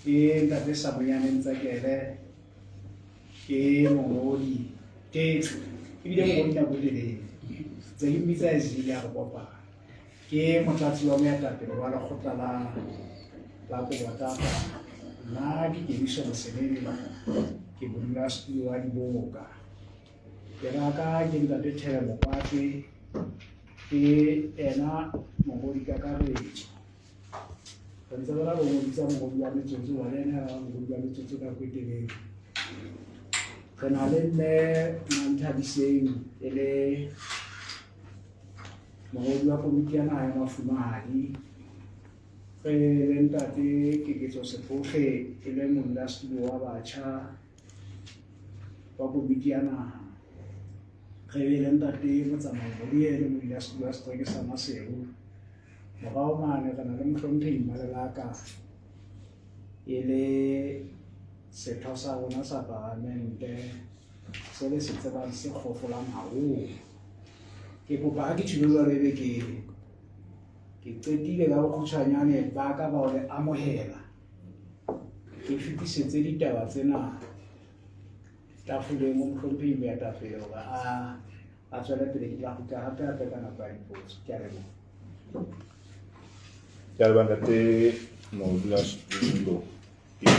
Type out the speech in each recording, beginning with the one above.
Ke Ntate Samonyane Ntsekele, ke mongodi, ke ebile mongodi nako e telele. Ntse ke mmitsa Ezile a re kopana. Ke motlatsi wa moetapele wa lekgotla la la Kobotata. Nna ke Kemiso Mosenene, ke modulasetulo wa diboka. Pela ka ke Ntate Thebe Mokwatswe, ke ena mongodi kakaretso. Re ntse re na le ho bitsa mongodi wa metsotso, hobane ena ya mongodi wa metsotso nako e telele. Re na le mme Manthabiseng e le mongodi wa komiti ya naha ya mafumahadi. Re le ntate Keketso Setlohle e le modulasetulo wa batjha wa komiti ya naha. Re be le ntate Motsamai Moriele modulasetulo wa setereke sa Maseru. Morao mane re na le mohlomphehi Mmalelaka e le setho sa rona sa paramente se le se tsebang se kgofolang haholo. Ke kopa ha ke tjhilo jwalo ebe ke ke qetile ka bokgutshwanyane ba ka ba ho le amohela. Ke fetisetse ditaba tsena tafoleng ho mohlomphehi moetapele hore a a tswele pele. Ke tla kgutla hape hape ka nako ya dipotso. Ke a leboha. Ke a leboha ntate modulasetulo. Ke ke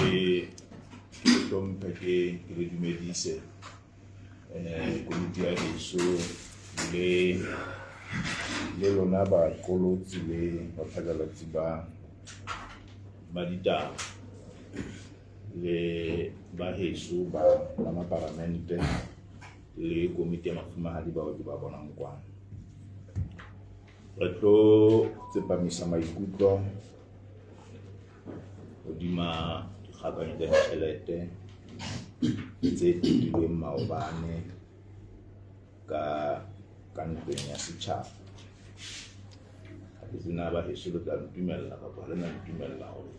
le hlomphe, ke ke le dumedise komiti ya heso le le lona baqolotsi le baphatlalatsi ba ba ditaba le ba heso ba ba maparamente le komiti ya mafumahadi bao ke ba bonang kwana. Re tlo tsepamisa maikutlo hodima dikgakanyo tsa ditjhelete tse tekilweng maobane ka ka ntlong ya setjhaba. Ha ke tsebe na ba heso le tla ntumella kapa ha le na ntumella hore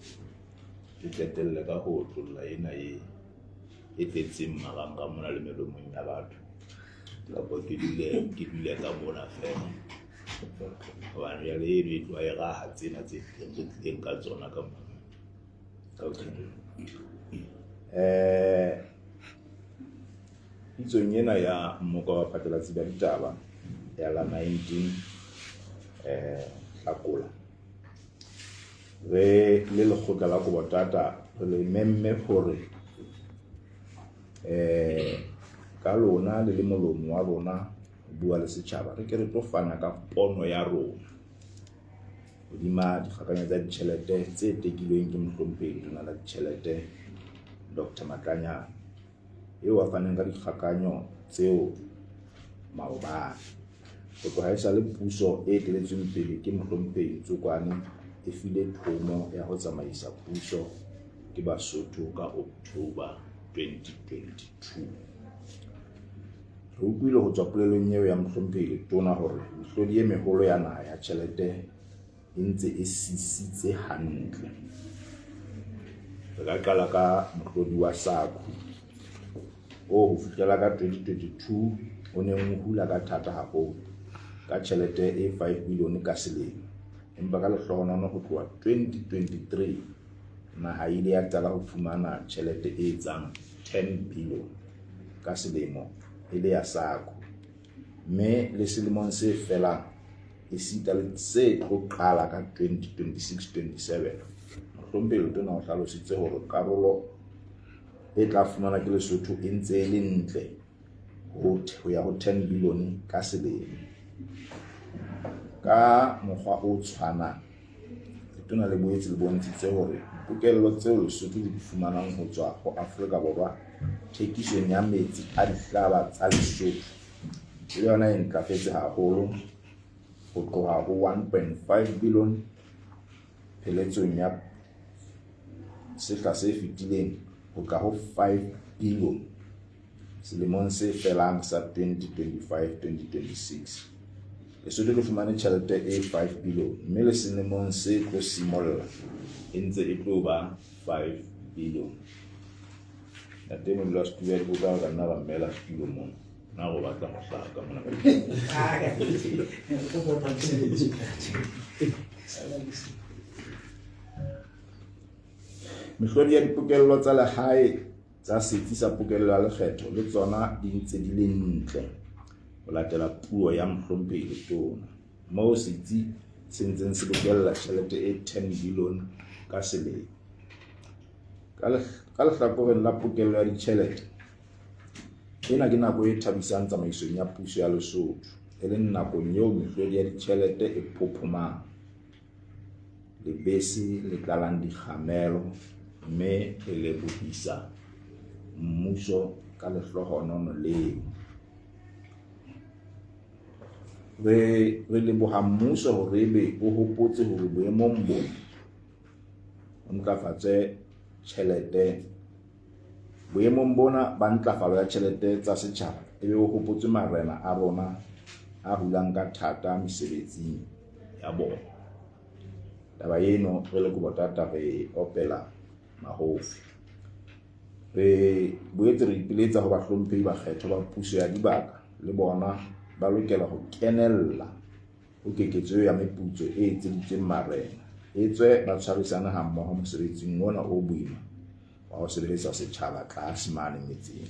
ke qetelle ka ho otlolla ena e e tletseng marangrang mona le melomong ya batho, kapa ke dule ka mona feela, hobane jwale eno e tloha e raha tsena tse re tlileng ka tsona ka mona. Okay. Pitsong ena ya mmoka wa phatlalatsi ba ditaba ya la 19 Hlakola, re le lekgotla la Kobotata re le memme hore ka lona le le molomo wa rona ho bua le setjhaba, re ke re tlo fana ka pono ya rona hodima dikgakanyo tsa ditjhelete tse tekilweng ke mohlomphehi Letona la Ditjhelete Dr. Matlanyane, eo a faneng ka dikgakanyo tseo maobane. Ho tloha e sa le puso e eteletsweng pele ke mohlomphehi Tsokwane e file thomo ya ho tsamaisa puso ke Basotho ka October 2022. Re utlwile ho tswa polelong eo ya mohlomphehi Letona hore mehlodi e meholo ya naha ya tjhelete e ntse e sisitse hantle. Re ka qala ka mohlodi wa SACU o ho fihlela ka 2022 o neng o hula ka thata haholo ka tjhelete e 5 billion ka selemo, empa ka lehlohonolo ho tloha 2023 naha e ile ya qala ho fumana tjhelete e etsang 10 billion ka selemo e le ya SACU, mme le selemong se felang esita le se tlo qala ka 2026-27 mohlomphehi Letona o hlalositse hore karolo e tla fumanwa ke Lesotho e ntse e le ntle ho ya ho 10 billion ka selemo. Ka mokgwa o tshwanang, Letona le boetse le bontshitse hore dipokello tseo Lesotho le di fumanang ho tswa ho Afrika Borwa thekisong ya metsi a dihlaba tsa Lesotho le yona e ntlafetse haholo ho tloha ho 1.5 billion pheletsong ya sehla se fetileng ho tla ho 5 billion selemong se felang sa 2025-2026. Lesotho le fumane tjhelete e 5 billion, mme le selemong se tlo simolla e ntse e tlo ba 5 billion. Ntate modulasetulo ya diboka, o ka nna ba mmela setulo mona. Na o batla ho hlaha ka mona? Re kopa mosebetsi. Mehlodi ya dipokello tsa lehae tsa Setsi sa Pokello ya Lekgetho le tsona di ntse di le ntle ho latela puo ya Mohlomphehi Letona, moo setsi se ntseng se bokella tjhelete e 10 bilione ka selemo. Ka lehlakoreng la pokello ya ditjhelete, ena ke nako e thabisang tsamaisong ya puso ya Lesotho, e leng nakong eo mehlodi ya ditjhelete e phophomang lebese le tlalang dikgamelo mme re lebohisa mmuso ka lehlohonolo leo. Re re leboha mmuso hore ebe o hopotse hore boemong bona o ntlafatse tjhelete boemong bona ba ntlafalo ya tjhelete tsa setjhaba ebe o hopotse marena a rona a hulang ka thata mesebetsing ya bona. Taba eno re le Kobotata re opela mahofi. Re boetse re ipiletsa ho bahlomphehi bakgethwa ba puso ya dibaka le bona ba lokela ho kenella ho keketso ya meputso e etseditsweng marena etswe ba tshwarisane hammoho mosebetsing ona o boima wa ho sebeletsa setjhaba tlase mane metseng.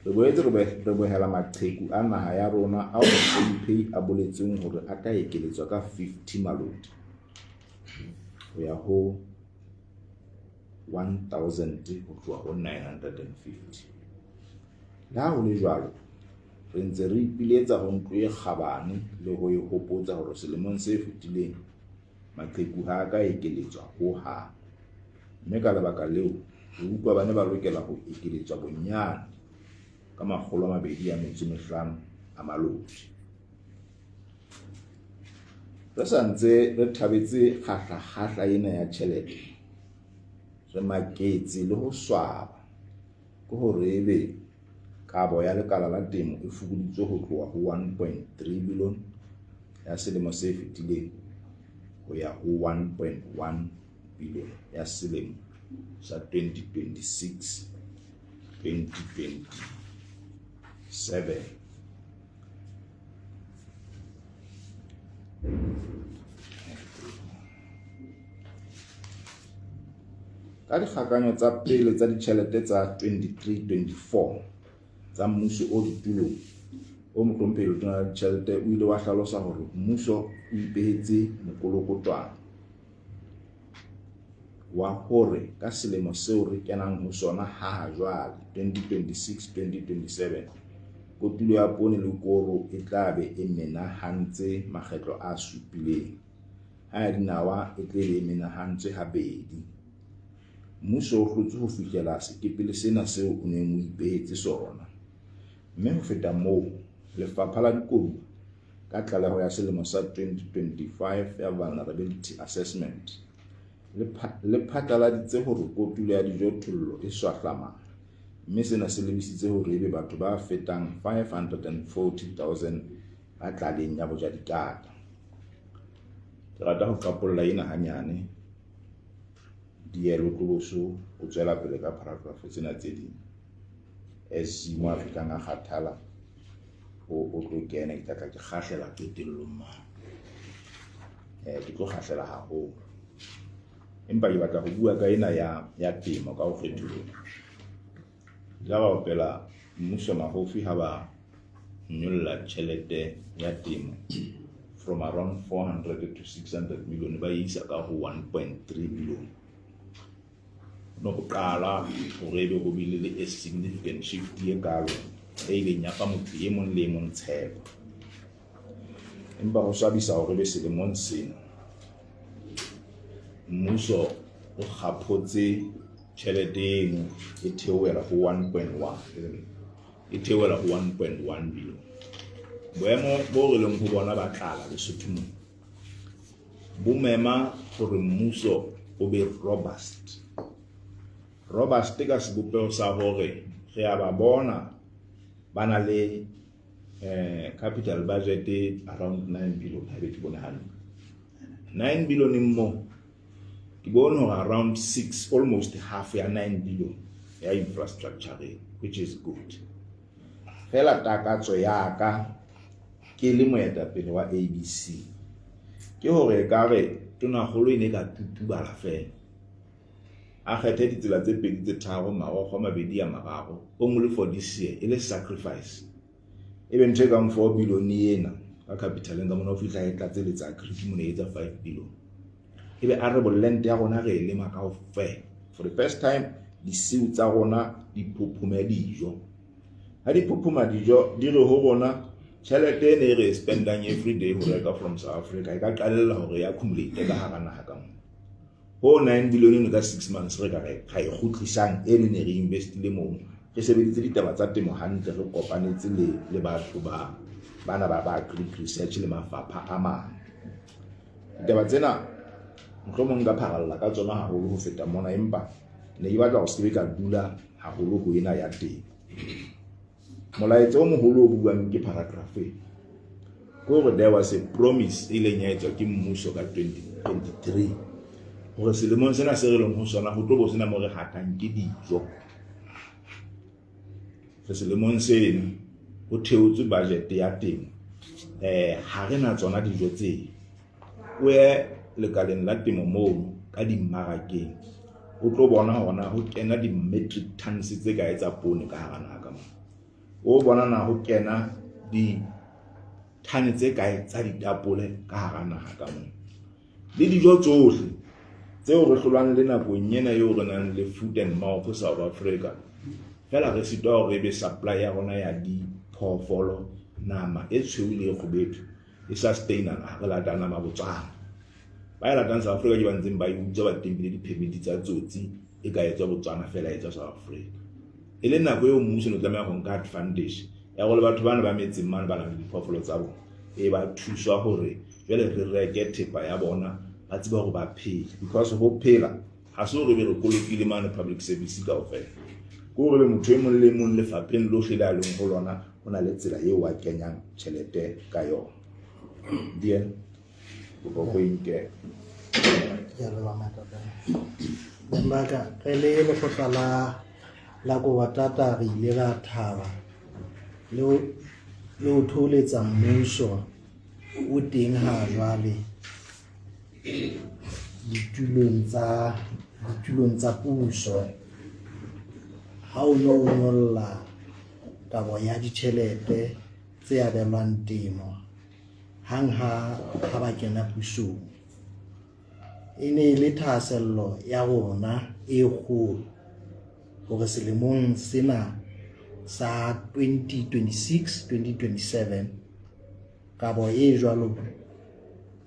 Re boetse re bohela maqheku a naha ya rona ao mohlomphehi a boletseng hore a tla ekeletswa ka 50 maloti ho ya ho 1000 ho tloha ho 950. Le ha ho le jwalo, re ntse re ipiletsa ho ntlo e kgabane le ho e hopotsa hore selemong se fetileng maqheku ha a ka ekeletswa ho hang, mme ka lebaka leo re utlwa ba ne ba lokela ho ekeletswa bonyane ka 205 a maloti. Re sa ntse re thabetse kgahlakgahla ena ya tjhelete, re maketse le ho swaba ke hore ebe kabo ya lekala la temo e fokoditswe ho tloha ho 1.3 bilione ya selemo se fetileng ho ya ho 1.1 bilione ya selemo sa 2026 2027. Ka dikgakanyo tsa pele tsa ditjhelete tsa 23-24 tsa mmuso o ditulong, o Mohlomphehi Letona la Ditjhelete o ile wa hlalosa hore mmuso o ipehetse mokolokotwane wa hore ka selemo seo re kenang ho sona ha jwale 2026-2027 kotulo ya poone le koro e tla be e menahantse makgetlo a supileng, ha ya dinawa e tle be e menahantswe habedi. Mmuso o hlotse ho fihlela sekepele sena seo o neng o ipehetse sona, mme ho feta moo, Lefapha la Dikoduwa ka tlaleho ya selemo sa 2025 ya Vulnerability Assessment le phatlaladitse hore kotulo ya dijothollo e swahlamana, mme sena se lebisitse hore ebe batho ba fetang 540 000 ba tlaleng ya bojadikata. Ke rata ho qapolla ena hanyane, Dielo Tloboso o tswela pele ka paragraph tsena tse ding. SC mo a fihlang a kgathala o tlo kena, ke tla tla ke kgahlela qetellong mane. Ke tlo kgahlela haholo. Empa ke batla ho bua ka ena ya temo ka ho kgetholoha. La ba opela mmuso mahofi ha ba nyolla tjhelete ya temo from around 400 to 600 million ba isa ka ho 1.3 billion. No ho qala hore ebe ho bile le a significant shift e kalo e ileng ya fa motho e mong le e mong tshepo. Empa ho swabisa hore be selemong sena mmuso o kgaphotse tjhelete eno e theohela ho 1.1 e theohela ho 1.1 billion. Boemo bo re leng ho bona ba tlala Lesotho mona bo mema hore mmuso o be robust. Robust ka sebopeho sa hore re a ba bona ba na le capital budget around 9 billion, ha ke bone hantle. 9 billion mo ke bone hore around 6, almost half ya 9 billion ya infrastructure, which is good. Fela takatso ya ka ke le moetapele wa ABC ke hore ekare tonakgolo e ne ka tutubala fela. A kgethe ditsela tse pedi tse tharo, marokgo a mabedi a mararo, only for this year, e le sacrifice. E be ntho e kang 4 billion ena ka capitaleng ka mona ho fihla e tlatseletsa agric mona e etsa 5 billion. E be arable land ya rona re e lema kaofela. For the first time disiu tsa rona di phophume dijo. Ha di phuphuma dijo di re ho rona tjhelete e ne e re e spendang every day ho reka from South Africa e ka qalella hore e accumulate ka hara naha ka mona. Ho 9 billion eno ka 6 months re ka re ra e kgutlisang e ne ne re investile mono. Re sebeditse ditaba tsa temo hantle, re kopanetse le le batho ba bana ba ba agric research le mafapha a mang. Ditaba tsena mohlomong nka pharalla ka tsona haholo ho feta mona, empa ne ke batla ho se ka dula haholo ho ena ya temo. Molaetsa o moholo o buang ke paragraph e ke hore there was a promise e ileng ya etswa ke mmuso ka 2023 hore selemong sena se re leng ho sona ho tlo bo sena mo re hatang ke dijo. Re selemong seno ho theotswe budget ya temo, ha re na tsona dijo tse. O ye lekaleng la temo mono ka dimmarakeng o tlo bona hore na ho kena di-metric tons tse kae tsa poone ka hara naha ka mona. O bona na ho kena di-ton tse kae tsa ditapole ka hara naha ka mona. Le dijo tsohle tseo re hlolwang le nakong ena eo re nang le foot and mouth South Africa, fela re sitwa hore ebe supply ya rona ya diphoofolo, nama e tshweu le e kgubedu e sustainana ha re lata nama Botswana. Ba e latang South Africa ke ba ntseng ba e utswa, ba tempile di-permit tsa tsotsi e ka etswa Botswana fela e tswa South Africa. E le nako eo mmuso ne o tlameha ho nka advantage ya hore batho bana ba metseng mane ba nang le diphoofolo tsa bona e ba thuswa hore jwale re reke thepa ya bona, ba tsebe hore ba phele. Because ho phela ha se hore be re kolokile mane public service kaofela, ke hore be motho e mong le mong lefapheng lohle le a leng ho lona ho na le tsela eo a kenyang tjhelete ka yona. Dien, kopa ko e nke. Ke a leboha moetapele. Beng ba ka, re le lekgotla la la Kobatata re ile ra thaba le ho thoholetsa mmuso o teng ha jwale ditulong tsa puso. Ha o no o nyolla kabo ya ditjhelete tse abelwang temo hang ha ba kena pusong, e ne e le thahasello ya rona e kgolo hore selemong sena sa 2026-2027 kabo e jwalo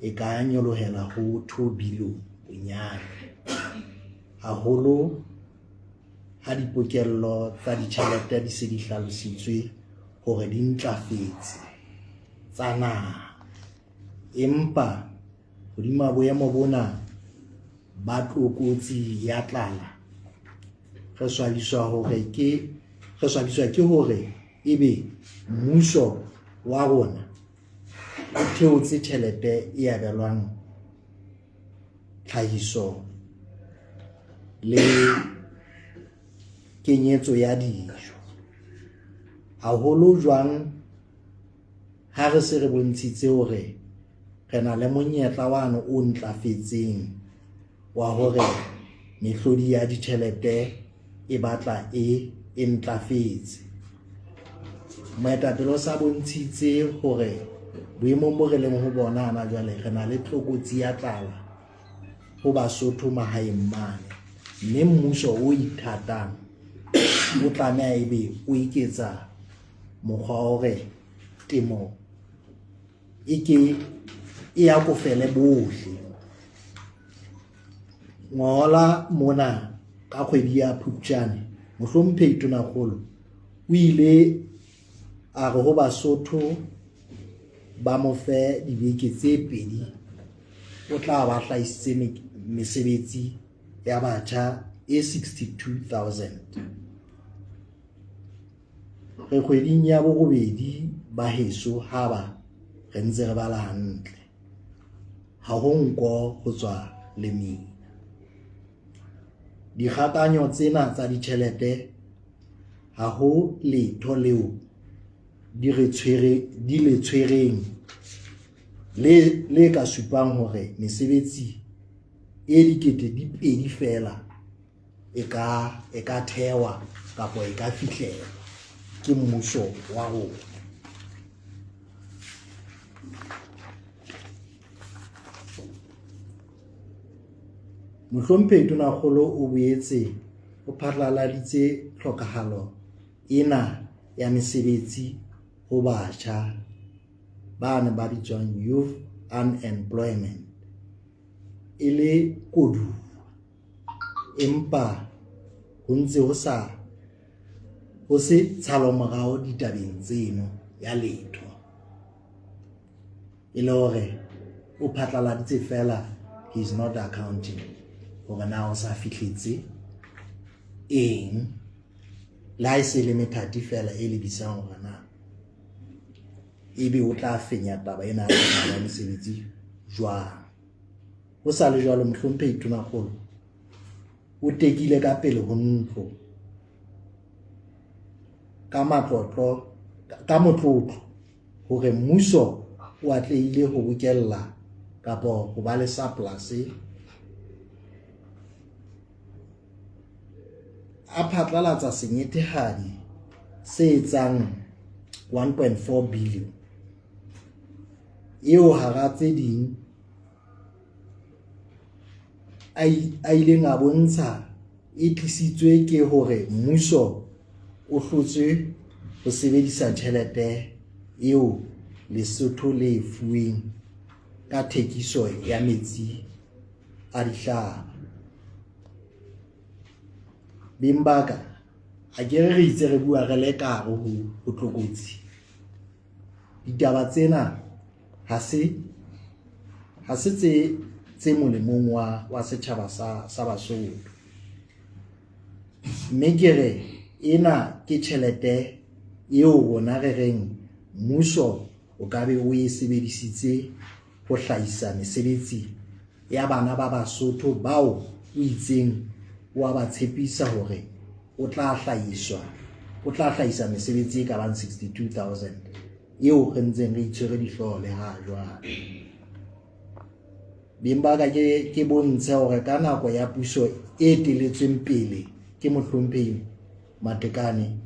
e ka nyolohela ho 2 billion bonyane, haholo ha dipokello tsa ditjhelete di se di hlalositswe hore di ntlafetse tsa naha. Empa hodima boemo bona ba tlokotsi ya tlala, re swabiswa ke hore ebe mmuso wa rona o theotse tjhelete e abelwang tlhahiso le kenyetso ya dijo, haholo jwang ha re se re bontshitse hore re na le monyetla wane o ntlafetseng wa hore mehlodi ya ditjhelete e batla e ntlafetse. Moetapele o sa bontshitse hore boemong bo re leng ho bona hana jwale re na le tlokotsi ya tlala ho Basotho mahaeng mane, mme mmuso o ithatang o tlameha ebe o iketsa mokgwa wa hore temo e ke e akofele bohle. Ngola mona ka kgwedi ya Phupjane, mohlomphehi Tonakgolo o ile a re ho Basotho ba mo fe dibeke tse pedi o tla ba hlahisitse mesebetsi ya batjha e 62,000. Re kgweding ya borobedi ba heso ha ba re ntse re bala hantle. Ha ho nko ho tswa lemina. Dikgakanyo tsena tsa ditjhelete ha ho letho leo di re tshwere di le tshwereng le ka supang hore mesebetsi e 2000 feela e ka e ka thewa kapa e ka fihlelwa ke mmuso wa rona. Mohlomphehi Tonakgolo o boetse o phatlaladitse tlhokahalo ena ya mesebetsi ho batjha bane ba bitswang youth unemployment e le koduwa, empa ho ntse ho sa ho se tshalomorao ditabeng tseno ya letho. E le hore o phatlaladitse fela, he is not accounting hore na o sa fihletse eng, le ha e se le methati fela e lebisang hore na ebe o tla fenya taba ena ya mesebetsi jwang. Ho sa le jwalo, Mohlomphehi Tonakgolo o tekile ka pele ho ntlo ka matlotlo ka motlotlo hore mmuso o atlehile ho bokella kapa ho ba le surplus, a phatlalatsa senyethehadi se etsang 1.4 billion eo hara tse ding a ileng a bontsha e tlisitswe ke hore mmuso o hlotswe ho sebedisa tjhelete eo Lesotho le e fuweng ka thekiso ya metsi a dihlaba. Beng ba ka, a ke re re itse re bua re le ka hare ho tlokotsi. Ditaba tsena ha se ha se tse tse molemong wa wa setjhaba sa sa Basotho. Mme ke re ena ke tjhelete eo rona re reng mmuso o ka be o e sebedisitse ho hlahisa mesebetsi ya bana ba Basotho bao o itseng o a ba tshepisa hore o tla hlahiswa o tla hlahisa mesebetsi e ka bang 62,000 eo re ntseng re itshwere dihlooho le ha jwale. Beng ba ka ke ke bontshe hore ka nako ya puso e eteletsweng pele ke Mohlomphehi Matekane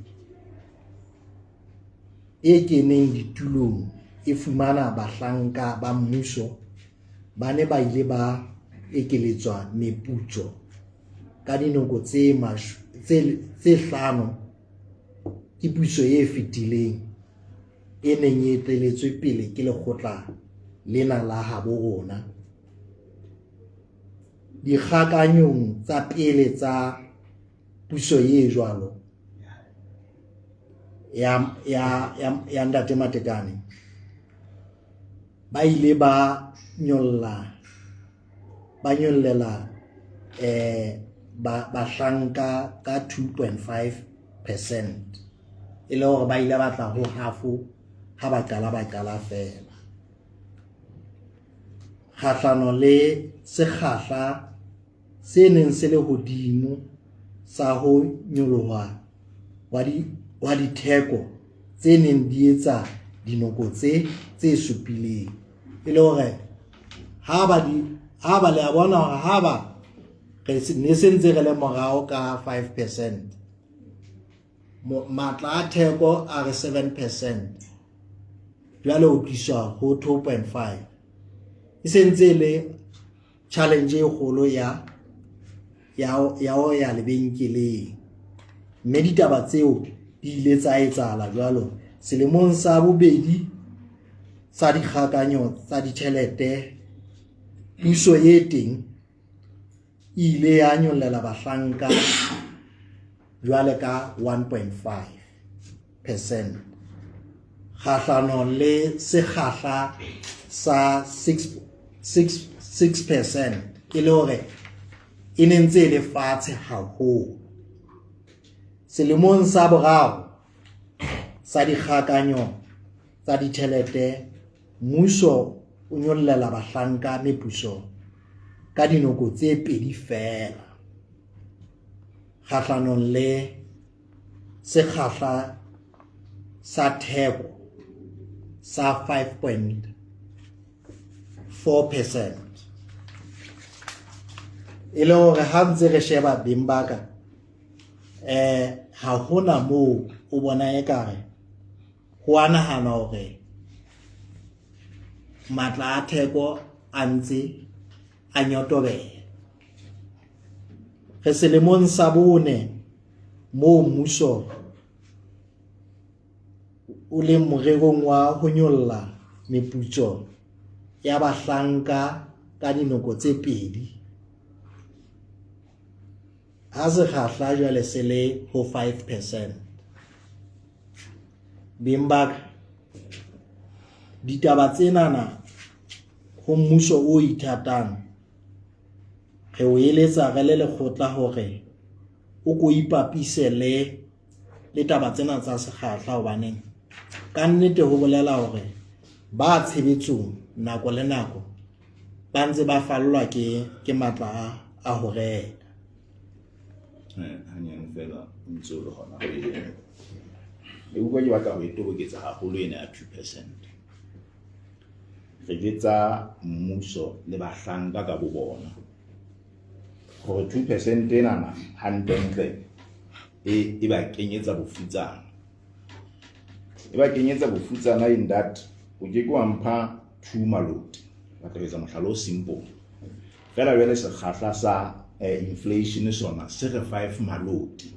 e keneng ditulong e fumana bahlanka ba mmuso ba ne ba ile ba ekeletswa meputso ka dinoko tse tse hlano ke puso e fetileng e neng e eteletswe pele ke lekgotla lena la habo rona. Dikgakanyong tsa pele tsa puso e jwalo ya ya ya, ya Ntate Matekane ba ile ba nyolla ba nyollela eh ba bahlanka ka 2.5% e le hore ba ile ba tla ho hafo ha ba qala ba qala fela kgahlano le sekgahla se neng se le hodimo sa ho nyoloha wa ditheko tse neng di etsa dinoko tse tse supileng e le hore ha ba di ha ba le a bona hore ha ba re ne se ntse re le morao ka 5% matla a theko a re 7% jwale o tliswa ho 2.5 e se ntse e le challenge e kgolo ya ya ya ho ya lebenkeleng mme ditaba tseo di ile tsa etsahala jwalo selemong sa bobedi sa dikgakanyo tsa ditjhelete. Puso e teng e ile ya nyollela bahlanka jwale ka 1.5% kgahlano le sekgahla sa 6.6% e le hore e ne ntse e le fatshe haholo. Selemong sa boraro sa dikgakanyo tsa ditjhelete mmuso o nyollela bahlanka meputso ka dinoko tse pedi feela kgahlanong le sekgahla sa theko sa 5.4%. E le hore ha ntse re sheba beng ba ka Ha hona moo o bona ekare ho a nahana hore matla a theko a ntse a nyotobela. Re selemong sa bone moo mmuso o leng morerong wa ho nyolla meputso ya bahlanka ka dinoko tse pedi ha sekgahla jwale se le ho 5 percent. Beng ba ka, ditaba tsenana ho mmuso o ithatang re o eletsa re le lekgotla hore o ko ipapise le le taba tsena tsa sekgahla hobaneng ka nnete ho bolela hore ba tshebetsong nako le nako ba ntse ba fallwa ke ke matla a a ho reka. Hanyane fela o ntse o le hona ho eno. Ke utlwa ke batla ho e toboketsa haholo ena ya 2%. Re jwetsa mmuso le bahlanka ka bo bona hore 2% enana hantlentle e ba kenyetsa bofutsana. E ba kenyetsa bofutsana in that o ke ke wa mpha two maloti. Batla ho etsa mohlala o simple. Fela jwale sekgahla sa inflation sona se re 5 maloti.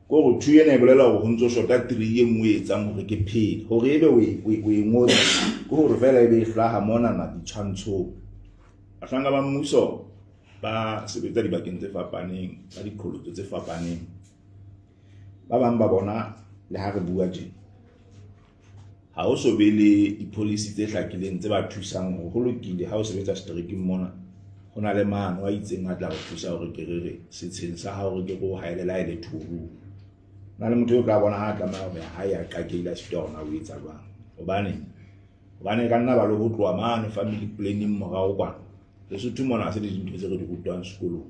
Ko gore two ena e bolela hore ho ntso shota three e nngwe e etsang hore ke phele. Hore ebe o e ngotse ke hore fela ebe e hlaha monana ditshwantshong. Bahlanka ba mmuso ba sebetsa dibakeng tse fapaneng ka diqholotso tse fapaneng. Ba bang ba bona le ha re bua tjena ha ho so be le di-policy tse hlakileng tse ba thusang hore ho lokile ha o sebetsa seterekeng mona ho na le maano a itseng a tla re thusa hore ke re re setsheng sa hao re ke re o haele le ha e le two room. Na le motho o tla bona ha a tlameha hore ha ya qakehile a sitwa hore na o etsa jwang. Hobane hobane ka nna ba lo ho tloha mane family planning morao kwana. Lesotho mona ha se le dintho tse re di rutwang sekolong.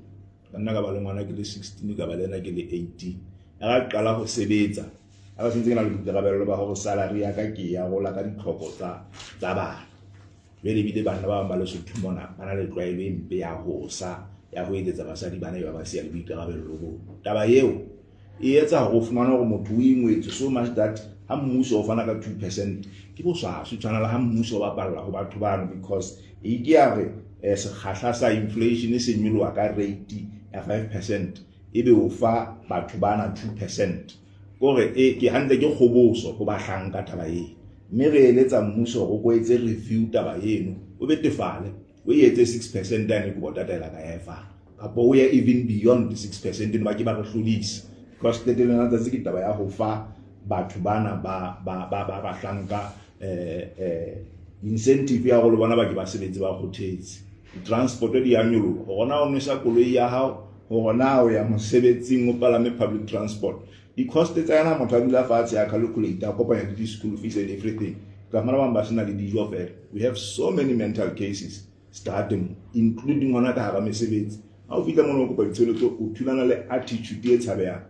Ka nna ka ba le ngwana ke le 16 ka ba le ena ke le 18. Ha ka qala ho sebetsa ha ba sentse ke na le boikarabello ba hore salary ya ka ke ya rola ka ditlhoko tsa tsa bana. Jwale ebile banna ba bang ba Lesotho mona ba na le tlwaelo e mpe ya ho sa ya ho etsetsa basadi bana e ba ba siya le boikarabello bo. Taba eo e etsa hore o fumane hore motho o ingwetse so much that ha mmuso o fana ka 2% ke boswaswi tshwana le ha mmuso o bapalla ho batho bano because e ke ya re sekgahla sa inflation se nyoloha ka rate ya 5% ebe o fa batho bana 2%. Kore e ke hantle ke kgoboso ho bahlanka taba e. Mme re eletsa mmuso hore o ko etse review taba eno, o betefale, o e etse 6% yane ke tataela ka ya e fana. Kapo o ye even beyond 6% eno ba ke ba re hlodise. Because qetellong ya letsatsi ke taba ya ho fa batho bana ba ba ba ba bahlanka incentive ya hore le bona ba ke ba sebetse ba kgothetse. Transport di ya nyoloha. Hore na o nwesa koloi ya hao, hore na o ya mosebetsing o palame public transport. Di-cost tsa yona motho a dula fatshe a calculate a kopanya le di-school fees and everything. Tla fumana bang ba sena le dijo fela. We have so many mental cases strateng including hona ka hara mesebetsi. Ha o fihla mona o kopa ditshebeletso o thulana le attitude e tshabehang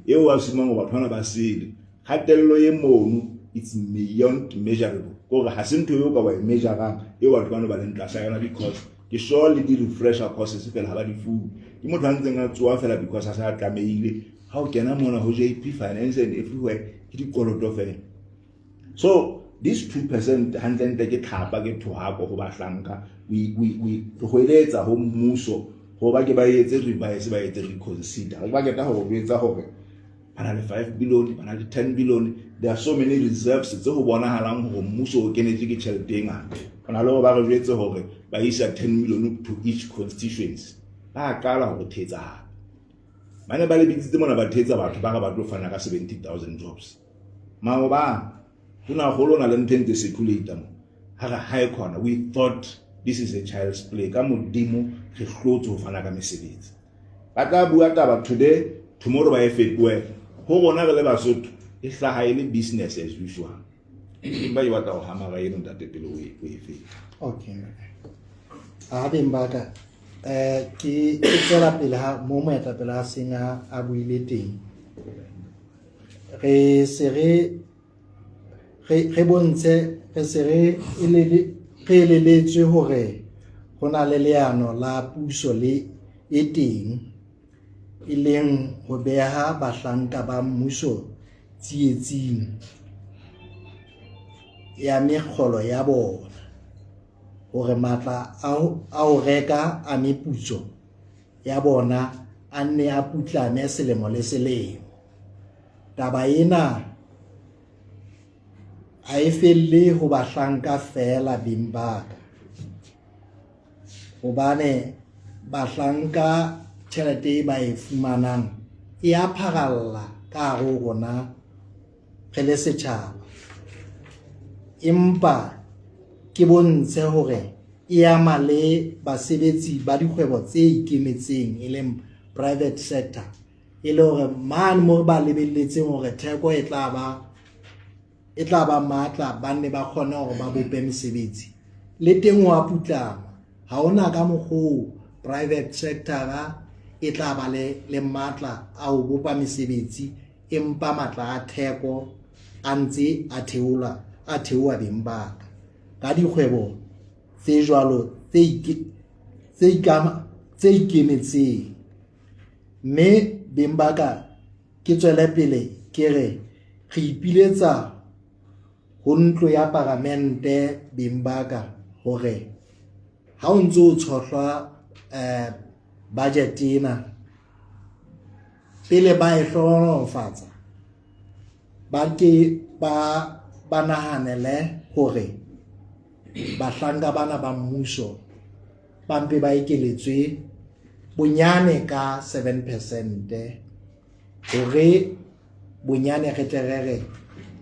eo a sumang hore batho bana ba sele. Kgatello e mono it's beyond measurable. Kore ha se ntho eo ka wa e measurang eo batho bano ba leng tlasa yona because ke sure le di-refresher courses fela ha ba di fuwe. Ke motho a ntseng a tsoa fela because a sa tlamehile. Ha o kena mona ho JP Finance and everywhere ke dikoloto fela. So this 2% hantlentle ke tlhapa ke thohako ho bahlanka. We re hweletsa ho mmuso ho ba ke ba etse revise ba etse reconsider. Re ba keta ho jwetsa hore ba na le 5 billion, ba na le 10 billion. There are so many reserves tse ho bonahalang hore mmuso o kenetswe ke tjhelete e ngata. Ho na le hore ba re jwetse hore ba isa 10 million to each constituency. Ba qala ho re thetsa hape. Ba ne ba le bitsitse mona ba thetsa batho ba re ba tlo fana ka 70,000 jobs. Maobane tonakgolo o na le ntho e ntse circulate mo. Ha re ha e khona we thought this is a child's play. Ka modimo re hlotse ho fana ka mesebetsi. Ba tla bua taba today, tomorrow ba e fetohe. Ho rona re le Basotho e hlaha e le business as usual. Empa e batla ho hamara eno ntate pele o e feta. Okay. A beng ba ka ke tswela pele ha mo moetapele a seng a buile teng. Re se re re bontshe re se re eleletswe hore ho na le leano la puso le e teng. e leng ho beha bahlanka ba mmuso tsietsing ya mekgolo ya bona, hore matla a ho reka a meputso ya bona a nne a putlame selemo le selemo. Taba ena ha e felle ho bahlanka feela beng ba ka, hobane bahlanka tjhelete e ba e fumanang e a pharalla ka hare ho rona re le setjhaba, empa ke bontshe hore e ama le basebetsi ba dikgwebo tse ikemetseng e leng private sector, e le hore mane mo ba lebelletseng hore theko e tla ba e tla ba matla, ba nne ba kgone hore ba bope mesebetsi le teng wa putlama. Ha hona ka mokgoo private sector e tla ba le matla a ho bopa mesebetsi, empa matla a theko a ntse a theola a theoha beng ba ka ka dikgwebo tse jwalo tse ikemetseng. Mme beng ba ka, ke tswele pele ke re re ipiletsa ho ntlo ya paramente beng ba ka hore ha o ntso o tshohlwa budget ena, pele ba e hlohonolofatsa ba ke ba nahanele hore bahlanka bana ba mmuso ba mpe ba ekeletswe bonyane ka 7 percent, hore bonyane re tle re re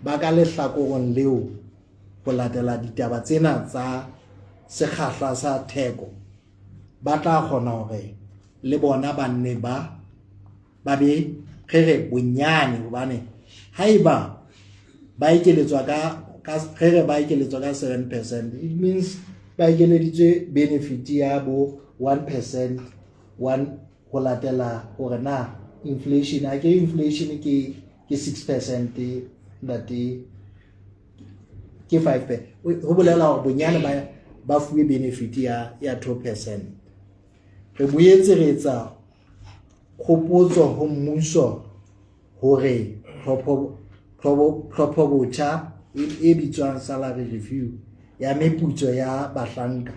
ba ka lehlakoreng leo ho latela ditaba tsena tsa sekgahla sa theko, ba tla kgona hore le bona ba nne ba be re re bonyane, hobane haeba ba ekeletswa ka re re ba ekeletswa ka 7%, it means ba ekeleditswe benefit ya bo 1% one ho latela hore na inflation a ke inflation ke 6% ntate, ke 5, ho bolela hore bonyane ba fuwe benefit ya 2%. Re boetse re etsa kgopotso ho mmuso hore tlhopho botjha e bitswang salary review ya meputso ya bahlanka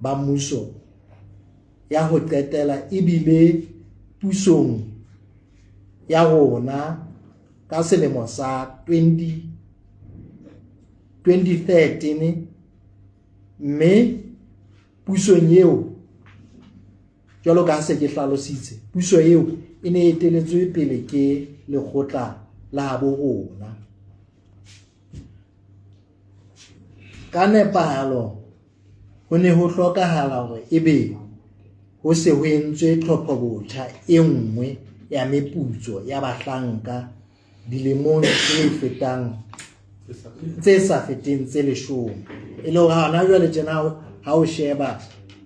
ba mmuso ya ho qetela ebile pusong ya rona ka selemo sa 2013, mme pusong eo, jwalo ka se ke hlalositse, puso eo e ne e eteletswe pele ke lekgotla la bo rona. Ka nepahalo ho ne ho hlokahala hore ebe ho se ho entswe tlhopho botjha e nngwe ya meputso ya bahlanka dilemong tse sa feteng tse 10, e le hore hona jwale tjena ha o sheba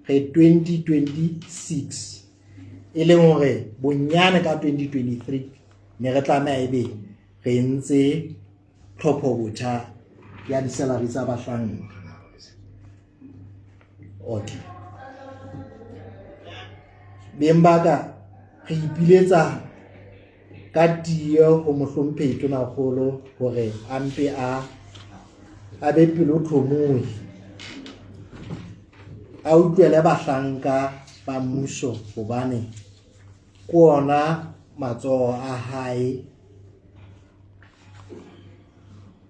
re 2026, e leng hore bonyane ka 2023 ne re tlameha ebe re entse tlhopho botjha ya di-salary tsa bahlanka. Okay, beng ba ka, re ipiletsa ka tiyo ho mohlomphehi tonakgolo hore a mpe a be pelotlhomohi, a utlwele bahlanka ba mmuso, hobane ke ona matsoho a hae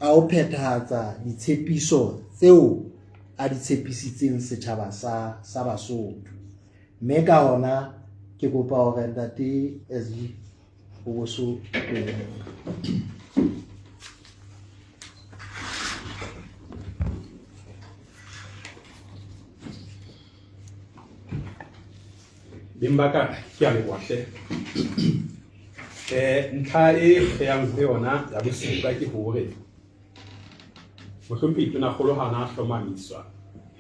a ho phethahatsa ditshepiso tseo a di tshepisitseng setjhaba sa Basotho. Mme ka hona ke kopa hore ntate SG o boso. Beng ba ka, ke a leboha hle. Ntlha e re yang ho yona ya bosupa ke hore mohlomphehi tonakgolo ha na hlomamiswa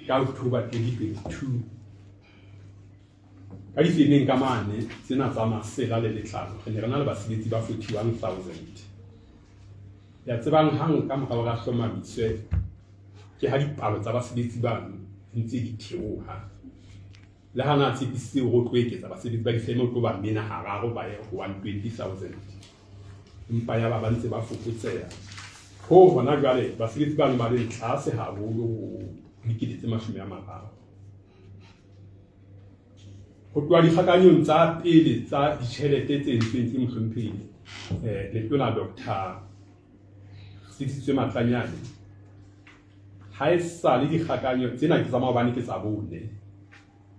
ka October 2022, ka difemeng ka mane tsena tsa masela le letlalo re ne re na le basebetsi ba 41,000. Ya tsebang hang ka mora hore a hlomamiswe ke ha dipalo tsa basebetsi bano di ntse di theoha. Le ha na tshepisitse hore o tlo eketsa basebetsi ba difeme, o tlo ba mena hararo ba ye ho 120,000, empa ya ba ba ntse ba fokotseha. Hoo hona jwale basebetsi bano ba leng tlase haholo ho 30,000. Ho tloha dikgakanyong tsa pele tsa ditjhelete tse entsweng ke mohlomphehi Letona Dr. Sisitswe Matlanyane, ha e sa le dikgakanyo tsena ke tsa maobane ke tsa bone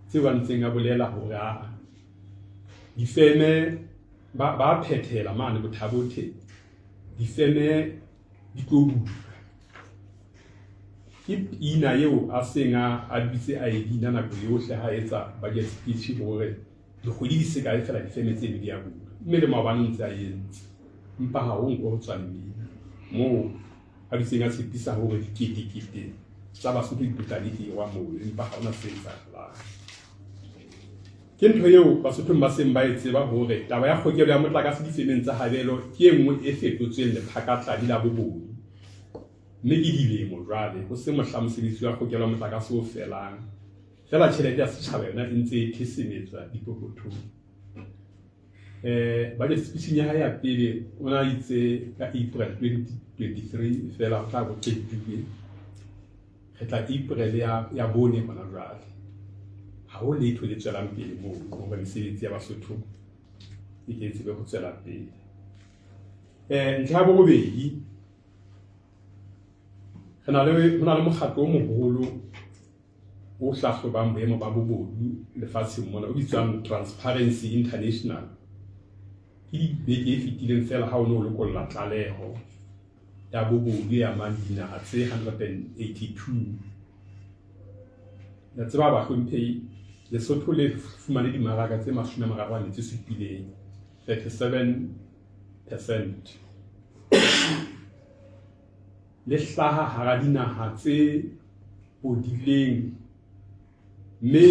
tseo ba ntseng a bolela hore a difeme ba phethela mane Bothabothe, difeme di tlo bulwa. Ke pina eo a seng a dutse a e bina nako yohle ha etsa budget speech hore dikgwedi di se kae fela difeme tseno di a bulwa, mme le maobane o ntse a entse, empa ha ho nko ho tswa lemina moo a dutseng a tshepisa hore diketekete tsa Basotho di tla di hirwa moo, empa ha hona se etsahalang. Ke ntho eo Basothong ba seng ba e tseba hore taba ya kgokelo ya motlakase difemeng tsa habelo ke e nngwe e fetotsweng lephakatladi la bobodu, mme ke dilemo jwale ho se mohla mosebetsi wa kgokelo ya motlakase o felang, feela tjhelete ya setjhaba yona e ntse e thesemetswa dipokothong. Budget speech ya hae ya pele o na itse ka April 2023 feela ho tla bo qetuwe, re tla April ya bone hona jwale. Ha ho letho le tswelang pele moo hore mesebetsi ya Basotho e ke tsebe ho tswela pele. Ntlha ya borobedi, ho na le mokgatlo o moholo o hlahlobang boemo ba bobodu lefatsheng mona o bitswang Transparency International. Ke dibeke e fetileng feela ha o ne o lokolla tlaleho ya bobodu e amang dinaha tse 182. Le tseba bahlomphehi, Lesotho le fumane dimaraka tse 37, 37%. Le hlaha hara dinaha tse bodileng mme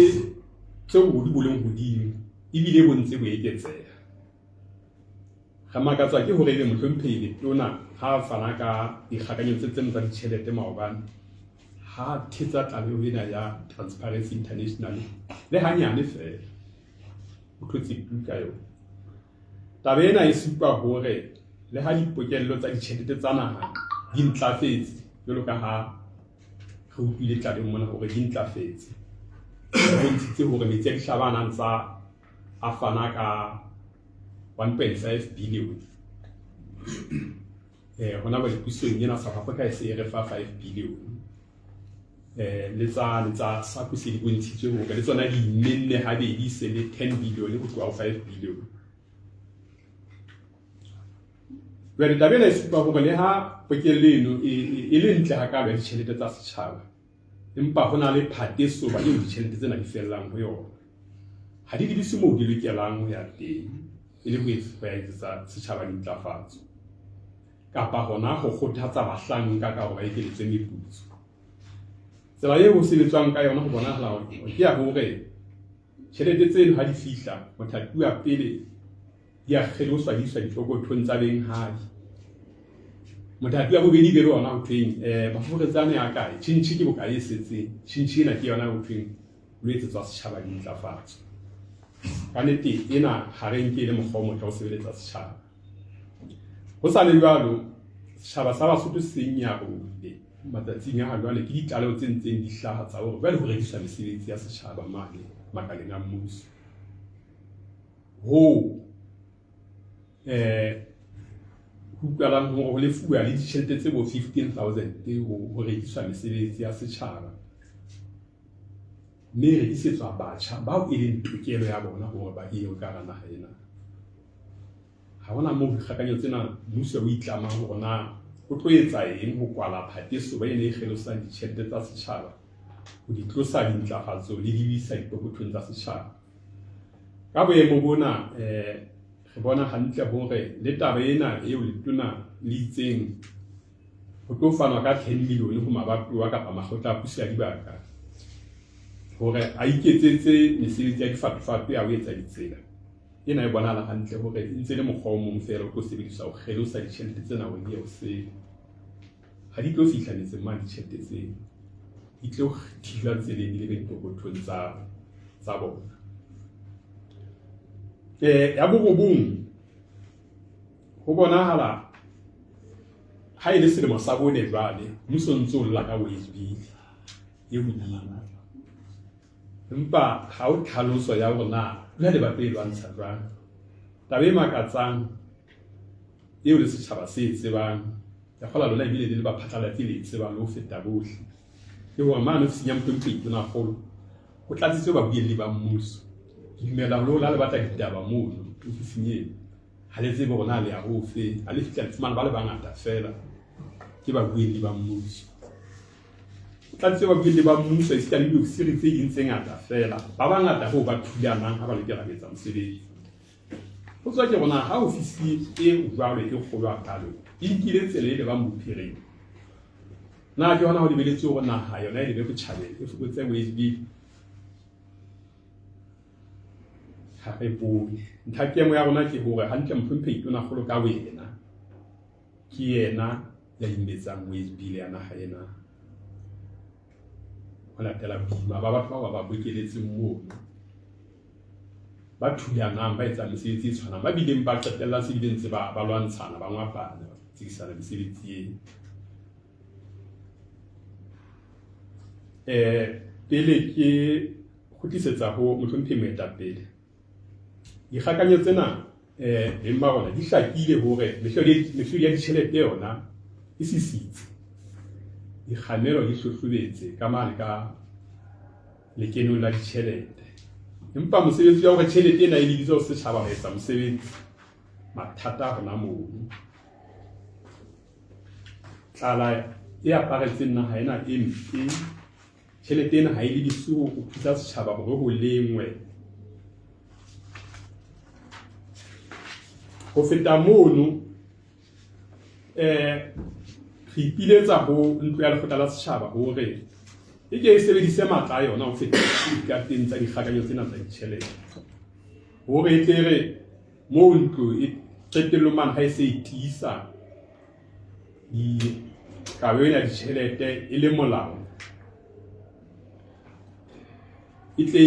tse bobodu bo leng hodimo ebile bo ntse bo eketseha. Re makatswa ke hore ebe mohlomphehi Letona ha a fana ka dikgakanyo tse tseno tsa ditjhelete maobane, ha thetsa tlaleho ena ya Transparency International le hanyane feela, o tlotse tu ka yona. Taba ena e supa hore le ha dipokello tsa ditjhelete tsa naha di ntlafetse, jwalo ka ha re utlwile tlalehong mona hore di ntlafetse, e bontshitse hore metsi a dihlaba a nang tsa a fana ka 1.5 billion. Hona jwale pusong ena South Africa e se e re fa 5 billion. Le tsa SACU se di bontshitswe hore le tsona di imenne habedi, se le 10 billion ho tloha ho 5 billion. Jwale taba ena e supa hore le ha pokello eno e le ntle hakalo ya ditjhelete tsa setjhaba, empa ho na le phatesoba eo ditjhelete tsena di fellang ho yona. Ha di lebise moo di lokelang ho ya teng, e le ho ya etsetsa setjhaba dintlafatso kapa hona ho kgothatsa bahlanka ka hore ba ekeletswe meputso. Tsela eo ho sebetswang ka yona ho bonahala hore ke ya hore tjhelete tseno ha di fihla mothati wa pele di a kgeloswa di iswa dipokothong tsa benghadi. Mothati wa bobedi be le ona ho thweng mafoforetsane a kae, tjhintjhi ke bokae e setseng, tjhintjhi ena ke yona ho thweng lo etsetswa setjhaba dintlafatso. Ka nnete ena ha re nke e le mokgwa o motle ho sebeletsa setjhaba. Ho sa le jwalo, setjhaba sa Basotho se nyarohile matsatsing a jwale ke ditlaleho tse ntseng di hlaha tsa hore jwale ho rekiswa mesebetsi ya setjhaba mane makaleng a mmuso. Hoo ho utlwalang hore ho lefuwa le ditjhelete tse bo 15,000 ho rekiswa mesebetsi ya setjhaba, mme e rekisetswa batjha bao e leng tokelo ya bona hore ba hirwe ka hara naha ena. Ha hona moo dikgakanyo tsena mmuso o itlamang hore na o tlo etsa eng ho kwala phatesoba ena e kgelosang ditjhelete tsa setjhaba, ho di tlosa dintlafatso le di isa dipokothong tsa setjhaba. Ka boemo bona re bona hantle hore le taba ena eo letona le itseng ho tlo fanwa ka 10 million ho mabatowa kapa makgotla a puso ya dibaka hore a iketsetse mesebetsi ya difatofate ya ho etsa ditsela. Ena e bonahala hantle hore e ntse le mokgwa o mong feela o tlo sebediswa ho kgelosa ditjhelete tsena hore di ye ho sele. Ha di tlo fihla metseng mane ditjhelete tseno, di tlo thijwa tseleng di lebe dipokothong tsa tsa bona. Eh ya borobong ho bonahala ha e le selemo sa bone jwale mmuso ntse o lla ka wage bill e hodimo empa ha o tlhaloso ya hore na jwale ba tlo e lwantsha jwang. Taba e makatsang eo le setjhaba se e tsebang ya kgola lona ebile le le baphatlalatsi le e tsebang le ho feta bohle ke hore mane ofising ya mohlomphehi tonakgolo ho tlatsitswe babuelli ba mmuso. Ke dumela hore le batla ditaba mono ofising eno ha le tsebe hore na le ya hofe ha le fihla le fumana ba le bangata feela ke babuelli ba mmuso. Ho tlatsitswe babuelli ba mmuso esita le diofisiri tse ding tse ngata feela ba bangata hoo ba thulanang ha ba lokela ho etsa mosebetsi. Ho tswa ke rona ha ofisi e jwalo e kgolo hakalo e nkile tsela e lebang bophirima na ke hona ho lebeletswe hore naha yona e lebe botjhabela e fokotse wage bill ha re bone ntlhakemo ya rona ke hore hantle mohlomphehi tonakgolo ka wena ke yena ya imetsang wage bill ya naha ena ho latela boima ba batho ba ba bokeletseng mono ba thulanang ba etsang mesebetsi e tshwanang ba bileng ba qetellang se bile ntse ba ba lwantshana ba ngwapana ba tsekisana mesebetsi e eh pele ke kgutlisetsa ho mohlomphehi moetapele dikgakanyo tsena eh beng ba rona di hlakile hore mehlodi ya ditjhelete yona e sisitse dikgamelo di hlohlobetse ka mane ka lekenong la ditjhelete empa mosebetsi wa hore tjhelete ena e lebitse ho setjhaba ho etsa mosebetsi mathata hona mono tlala e aparetseng naha ena e mpe tjhelete ena ha e lebiswe ho thusa setjhaba hore ho lengwe ho feta mono eh re ipiletsa ho ntlo ya lekgotla la setjhaba hore e ke e sebedise matla a yona ho feta dikateng tsa dikgakanyo tsena tsa ditjhelete hore e tle re moo ntlo e qetellong mane ha e se e tiisa kabo ena ya ditjhelete e le molao e tle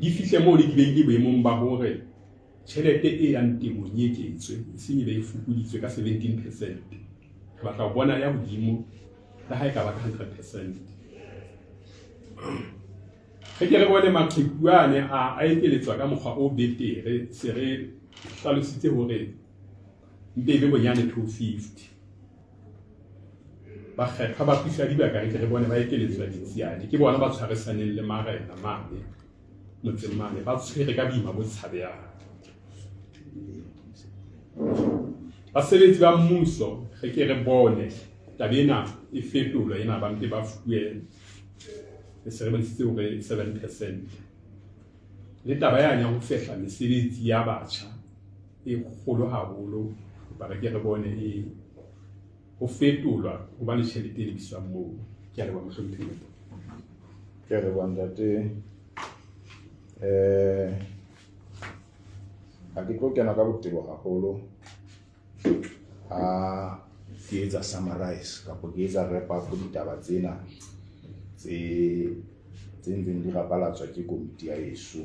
di fihle moo di beile boemong ba hore tjhelete e yang temong e eketswe e seng e be e fokoditswe ka 17 percent. Re batla ho bona ya hodimo le ha e ka ba ka 100 percent. Re ke re bone maqheku ane a a ekeletswa ka mokgwa o betere se re hlalositse hore mpe e be bonyane 250 bakgethwa ba puso ya dibaka re ke re bone ba ekeletswa ditsiane ke bona ba tshwarisaneng le marena mane motseng mane ba tshwere ka boima bo tshabehang basebetsi ba mmuso re ke re bone taba ena e fetolwa ena ba mpe ba fuwe e se re bontshitse hore 7 percent le taba yane ya ho fehla mesebetsi ya batjha e kgolo haholo kopa re ke re bone e ho fetolwa ho ba le tjhelete e lebiswang moo ke a leboha mohlomphehi Ke a leboha ntate. Eh ha ke tlo kena ka botebo haholo ha ke etsa summarize kapa ke etsa wrap up ditaba tsena tse tse ntseng di rapalatswa ke komiti ya heso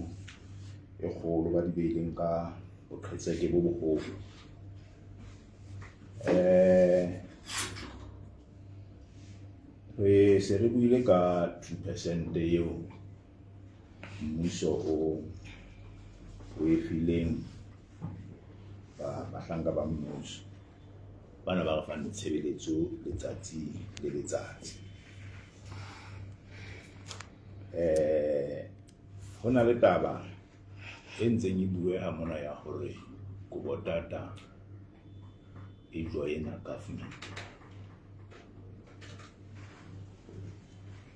e kgolo ba di beileng ka boqhetseke bo boholo. Eh re se re buile ka 2 percent eo mmuso o o e fileng bahlanka ba mmuso bana ba re fang ditshebeletso letsatsi le letsatsi. Eh ho na le taba e ntseng e bueha mona ya hore Kobotata e joina government.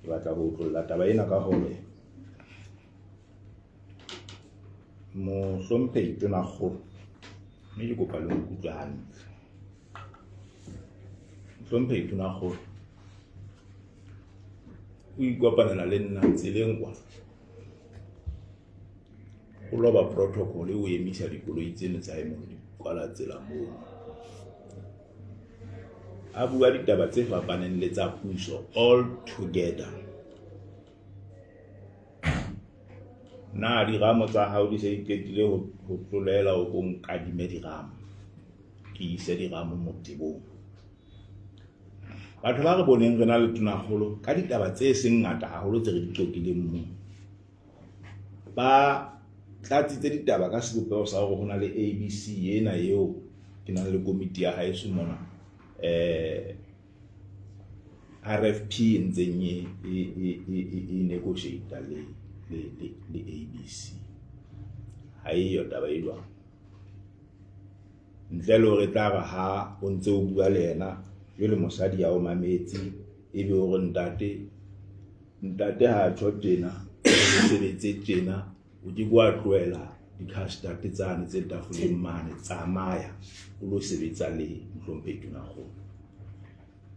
Ke batla ho otlolla taba ena ka hore mohlomphehi tonakgolo mme ke kopa le nkutlwe hantle. Mohlomphehi tonakgolo o ikopanela le nna tseleng kwa o loba protocol o emisa dikoloi tseno tsa hae di kwala tsela moo a bua ditaba tse fapaneng le tsa puso all together. Na diramo tsa hao di se di qetile ho tlolela o ko nkadime diramo, ke ise diramo motebong. Batho ba re boneng re na le tonakgolo ka ditaba tse seng ngata haholo tse re di qoqileng moo, ba tlatsitse ditaba ka sebopeho sa hore ho na le ABC ena eo ke nang le komiti ya haeso mona, RFP e ntseng e negotiate le ABC. Ha eyo taba e jwang. Ntle le hore e tla re ha o ntse o bua le yena jwale mosadi ya o mametse, ebe o re ntate, ntate ha tjho tjena, o sebetse tjena, o ke ke wa tlohela di-custard tsane tse tafoleng mane, tsamaya o lo sebetsa le mohlomphehi Tonakgolo.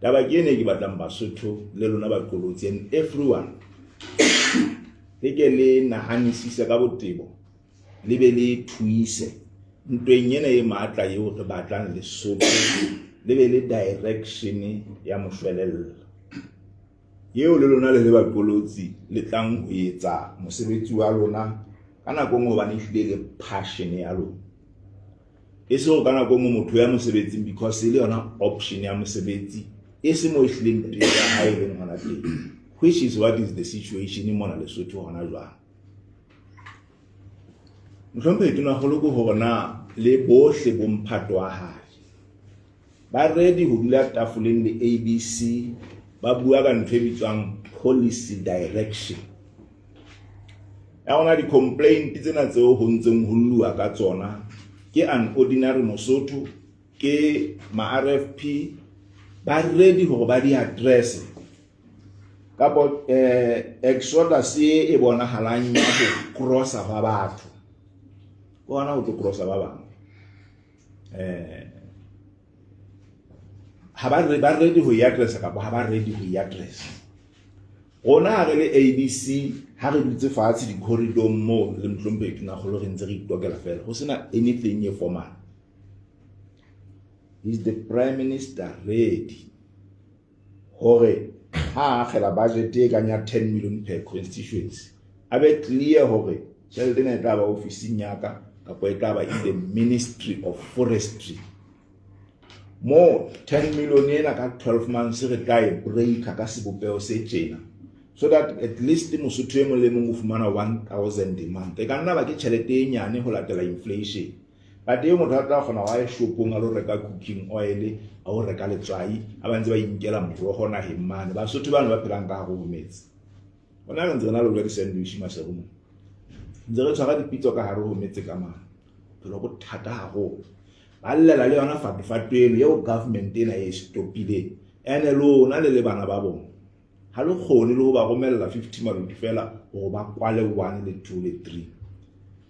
Taba ke ena e ke batlang Basotho le lona baqolotsi and everyone le ke le nahanisise ka botebo, le be le thuise ntweng ena e matla eo re batlang Lesotho le be le direction ya moshwelella eo le lona le le baqolotsi le tlang ho etsa mosebetsi wa lona ka nako nngwe, hobane ehlile le passion ya lona. E se hore ka nako nngwe motho ya mosebetsing because e le yona option ya mosebetsi, e se mo ehlileng pelo ya hae e leng hona teng, which is what is the situation mona Lesotho hona jwang. Mohlomphehi Tonakgolo, ke hore na le bohle bomphato wa hae ba ready ho dula tafoleng le ABC, ba bua ka ntho e bitswang policy direction ya rona. Di-complaint tsena tseo ho ntseng ho lluwa ka tsona ke an ordinary Mosotho, ke ma-RFP, ba ready hore ba di-address kapo exodus e bonahalang ya ho crossa ba batho, ke hona ho tlo crossa ba bang, ha ba re ba ready ho e address kapa ha ba ready ho e address. Rona ha re le ABC, ha re dutse fatshe di-corridor moo le mohlomphehi Tonakgolo, re ntse re itokela fela ho sena anything e formal, is the prime minister ready hore ha a akgela budget e kang ya 10 million per constituency, a be clear hore tjhelete ena e tla ba ofising ya ka kapa e tla ba in the Ministry of Forestry, mo 10 million ena ka 12 months re tla e breaka ka sebopeho se tjena, so that at least Mosotho e mong le mong o fumana 1000 a month? E ka nna ba ke tjhelete e nyane ho latela inflation, but e motho a tla kgona wa ye shopong a lo reka cooking oil, a o reka letswai, a ba ntse ba inkela moroho naheng mane. Basotho bano ba phelang ka hare ho metse bona, re ntse re na le ho ja di-sandwich maseru mo, ntse re tshwara dipitso ka hare ho metse ka mane. Bophelo bo thata haholo, ba llela le yona fatofato eno eo government ena e stopileng. Ene lona le le bana ba bona, ha le kgone le ho ba romella 50 maluti fela hore ba kwale 1 le 2 le 3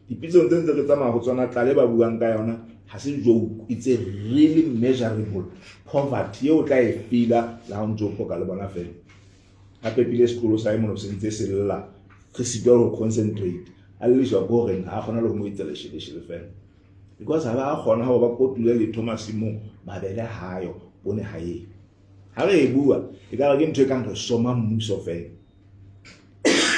dipitsong tse ntse re tsamaya ho tsona. Tlale ba buang ka yona ha se joke, it's a really measurable poverty eo o tla e feela le ha o ntse o phoka le bona fela. A pepile sekolo sa mono se ntse se lla, re sitwa ho concentrate, a lleswa ke horeng ha a kgona le ho mo etsa lesheleshele fela because ha ba kgona hore ba kotule letho masimong, mabele hayo, poone ha eo. Ha re e bua e ka re ke ntho e kang re soma mmuso fela,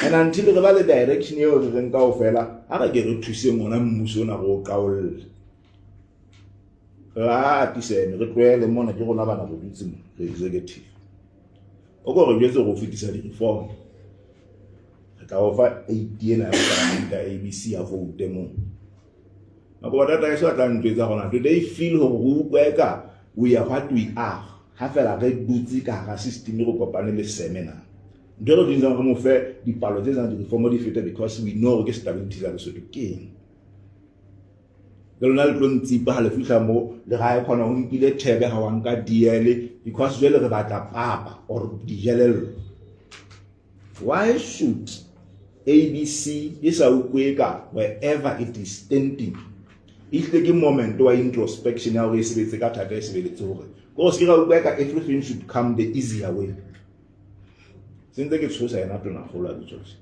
and until re ba le direction eo re reng kaofela ha re ke re thuseng ona mmuso ona, re o qaolle, re atisene, re tlohele mona. Ke rona bana re dutse mo re executive, o ko re jwetse go fetisa di-reform, re tla o fa eight ena ya palamente ya ABC ya vote moo. Mako batata a tla ntjwetsa gona, do they feel hore re utlwa eka we are what we are ha fela re dutse ka hara system, re kopane le seminar, ntho e re dutsang re mo fe dipalo tse tsang di-reform di feta, because we know hore ke stability sa Lesotho ke eng. Le lona le tlo ntsipa ha le fihla mo le ga e kgona ho nkile thebe ha wa nka DL, because jwale re batla papa or dijelello. Why should ABC e sa utlwe ka wherever it is standing? Ehlile ke moment wa introspection ya hore e sebetse ka thata, e sebeletse hore ko se ke ra utlwa ka everything should come the easier way. Se ntse ke tshosa yena tonakgolo a bitsose,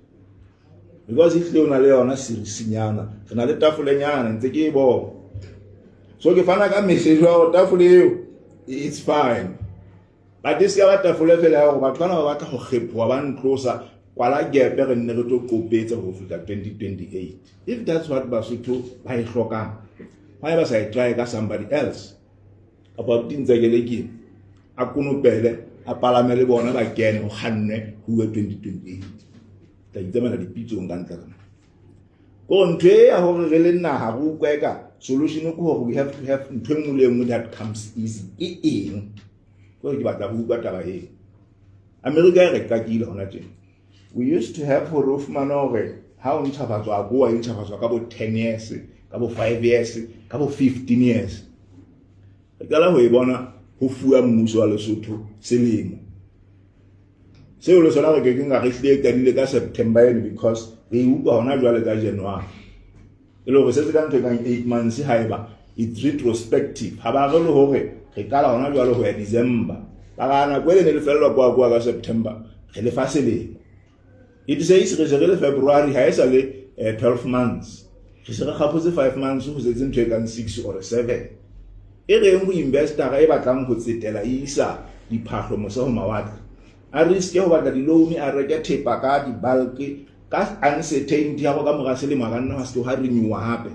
because ehlile o na le yona serisinyana, re na le tafolenyana ntse ke e bona. So ke fana ka message wa hore tafole eo, it's fine, but e se ka ba tafole fela ya hore batho bana ba batla go kgephoa ba ntlosa. Kwala gap re nne re tlo qopetsa ho fihla 2028. If that's what Basotho ba e hlokang, why ba sa e try ka somebody else? Kapa abuti Ntsekele ke a konopele a palame le bona ba kene ho kgannwe ho uwe 2028. Tla itsamela dipitsong ka ntle ka ko ntho e ya hore re le naha re utlwa eka solution ke hore we have to have ntho e nngwe le e nngwe that comes easy. Ke eng? Ke ke batla ho utlwa taba eo. America e re qakile hona tjena. We used to have hore o fumane hore ha o ntjhafatswa AGOA e ntjhafatswa ka bo 10 years, ka bo 5 years, ka bo 15 years. Re qala ho e bona ho fuwa mmuso wa Lesotho selemo. Seo le sona re ke keng re hlile e qadile ka September eno because re e utlwa hona jwale ka January. E le hore se se ka ntho e kang 8 months haeba it's retrospective. Ha ba re le hore re qala hona jwale ho ya December. Ba ra nako e ne le fellwa kwa kwa ka September re le fa selemo. It says re se re le February ha e sa le 12 months. Re se re kgaphotse 5 months ho setse ntho e kang 6 or 7. E reng ho investor e batlang ho tsetela e isa diphahlo mose ho mawatle. A riske ho batla di-loan a reke thepa ka di-bulk ka uncertainty ya go ka mora selemo a ka nna ha se ha renewa hape.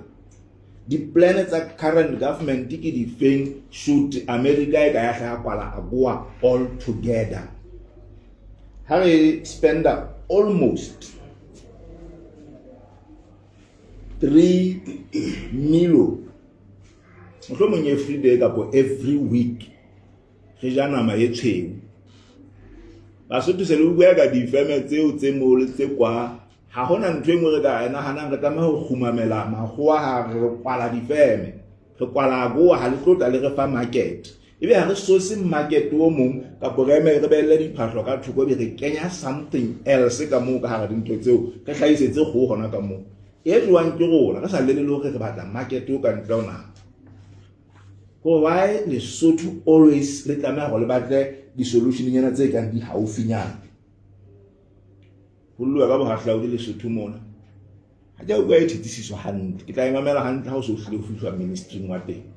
Di-plan tsa current government ke difeng should America e ka ya hlaha kwala AGOA all together. Ha re spenda almost 3 milo mohlomong every day kapo every week re ja nama e tshweu. Basotho se le bua ka difeme tseo tse moo le tse kwa, ha hona ntho e nngwe re ka e nahanang, re tlameha ho kgumamela makgowa ha re kwala difeme, re kwala AGOA ha le tlo tla le re fa market. Ebe ha re source market o mong kapo re eme re behelle diphahlo ka thoko ebe re kenya something else ka moo ka hara dintho tseo re hlahisetse kgoho hona ka moo. E jewang ke rona re sa lele le hore re batla market o ka ntle ho naha. Ko why Lesotho always le tlameha hore le batle di-solution nyana tse kang di haufinyana. Ho lluwa ka bohahlaudi Lesotho mona. Ha ke a utlwa e thetsisiswa hantle. Ke tla e mamela hantle ha o so hlile ho fihlwa ministry-ing wa teng.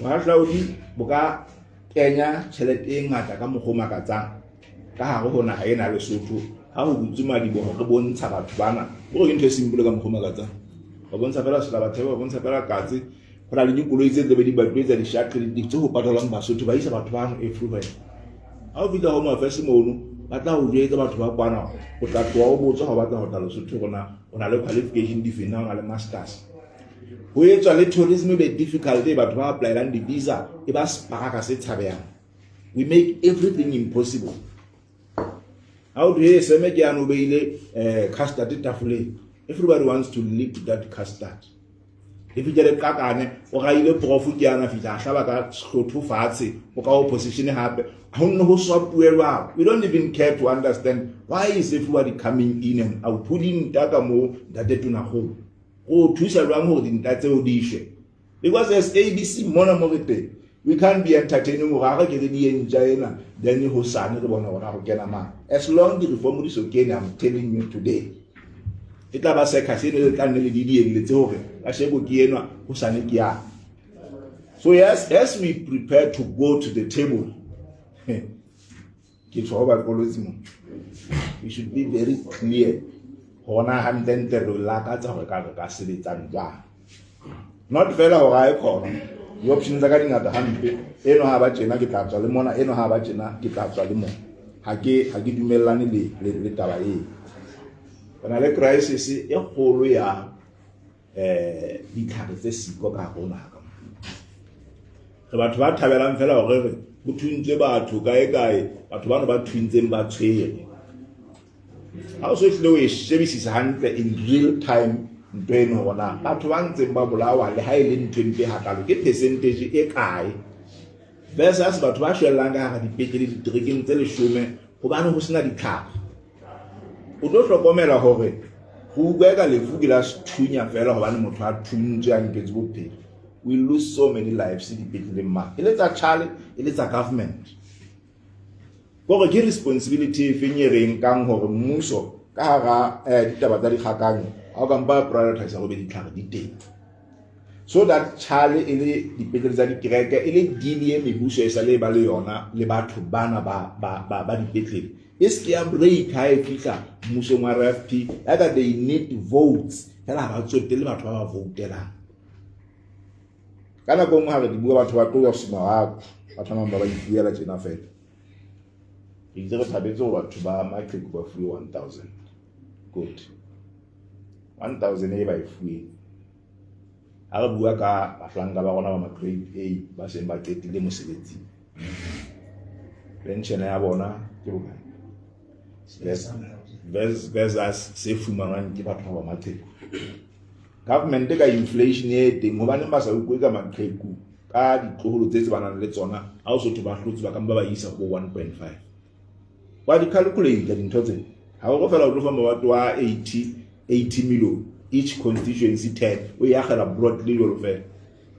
Bohahlaudi bo ka kenya tjhelete e ngata ka mokgwa o makatsang ka hare ho naha ena ya Lesotho ha ho butswe madiboho re bontsha batho bana. Hore ke ntho e simple ka mokgwa o makatsang. Ba bontsha feela selabathebe, ba bontsha feela katse. Ho na le dikoloi tse tlabe di batuwe tsa di-shuttle tse ho patalwang Basotho ba isa batho bano everywhere. Ha o fihla Home Affairs mono ba tla o jwetsa batho ba kwana o tla tloha o botsa ha o batla ho tla Lesotho hore na o na le qualification dife na o na le masters. Ho etswa le tourism e be difficult e batho ba apply-elang di-visa e ba sparaka se tshabehang. We make everything impossible. Ha o thwe seme ke yane o beile custard tafoleng. Everybody wants to lick that custard. Le fihle le qakane o raile prof ke yana fihla a hlaba ka hlotho fatshe o ka opposition hape ho nne ho swapuwe jwalo. We don't even care to understand why is everybody coming in and out. Ho dinta ka moo ntate Tonakgolo. Go thusa jwang hore dinta tseo di shwe? Because as ABC mona mo re teng, we can't be entertaining hore ha re ke re di entja ena then hosane re bona hore ho kena mang. As long di reform di so kene, I'm telling you today. E tla ba circus eno le tla nne le di dielletse hore kasheko ke enwa hosane ke yang. So yes, as we prepare to go to the table, ke tswa ho baqolotsi mo. We should be very clear hona hantle-ntle re lakatsa hore ka re ka sebetsang jwang. Not fela hore ha e khona. Di-option tsa ka di ngata hampe. Eno ha ba tjena ke tla tswa le mona, eno ha ba tjena ke tla tswa le mona. Ha ke dumellane le taba eo. Re na le crisis e kgolo ya ditlhare tse siko ka hare ho naha ka mona. Re batho ba thabelang fela hore re ho thuntswe batho kae kae, batho bano ba thuntseng ba tshwere. Ha o so hlile o e shebisisa hantle in real time ntho eno hore na batho ba ntseng ba bolawa le ha e le ntho e mpe hakalo ke percentage e kae versus batho ba shwellang ka hara dipetlele diterekeng tse 10 hobane ho sena ditlhare. O tlo hlokomela hore ho utlwa eka lefu ke la sethunya fela hobane motho a thuntswe a nketse bophelo. We lose so many lives dipetleleng mane, e le tsa tjhale e le tsa government. Kore ke responsibility e feng e re nkang hore mmuso ka hara ditaba tsa dikgakanyo ha o ka mpa prioritize hore ditlhare di teng so that tjhale e le dipetlele tsa dikereke e le deal e mebuso e sa le ba le yona le batho bana ba dipetlele. E se ke ya break ha e fihla mmusong wa RFP ya ka they need votes fela ha ba tsotelle batho ba ba voutelang. Ka nako e nngwe ha re di bua batho ba tlo sima wa batho ba bang ba ba ipuela tjena fela. Re itse re thabetse hore batho ba maqheku ba fuwe 1000. Good. 1000 e ba e fuweng. Ha re bua ka bahlanka ba rona ba ma-grade A ba seng ba qetile mosebetsing, pension ya bona ke bokae versus se fumanwang ke batho ba maqheku. Government ka inflation e teng, hobaneng ba sa utlwe ka maqheku ka ditloholo tse tsebanang le tsona, ha o sotho ba hlotse ba ka mpa ba isa ho 1.5. Wa di calculate dintho tsena. Ha o fela o tlo fa mabato wa 80 million each constituency 10, o e akgela broadly jwalo fela.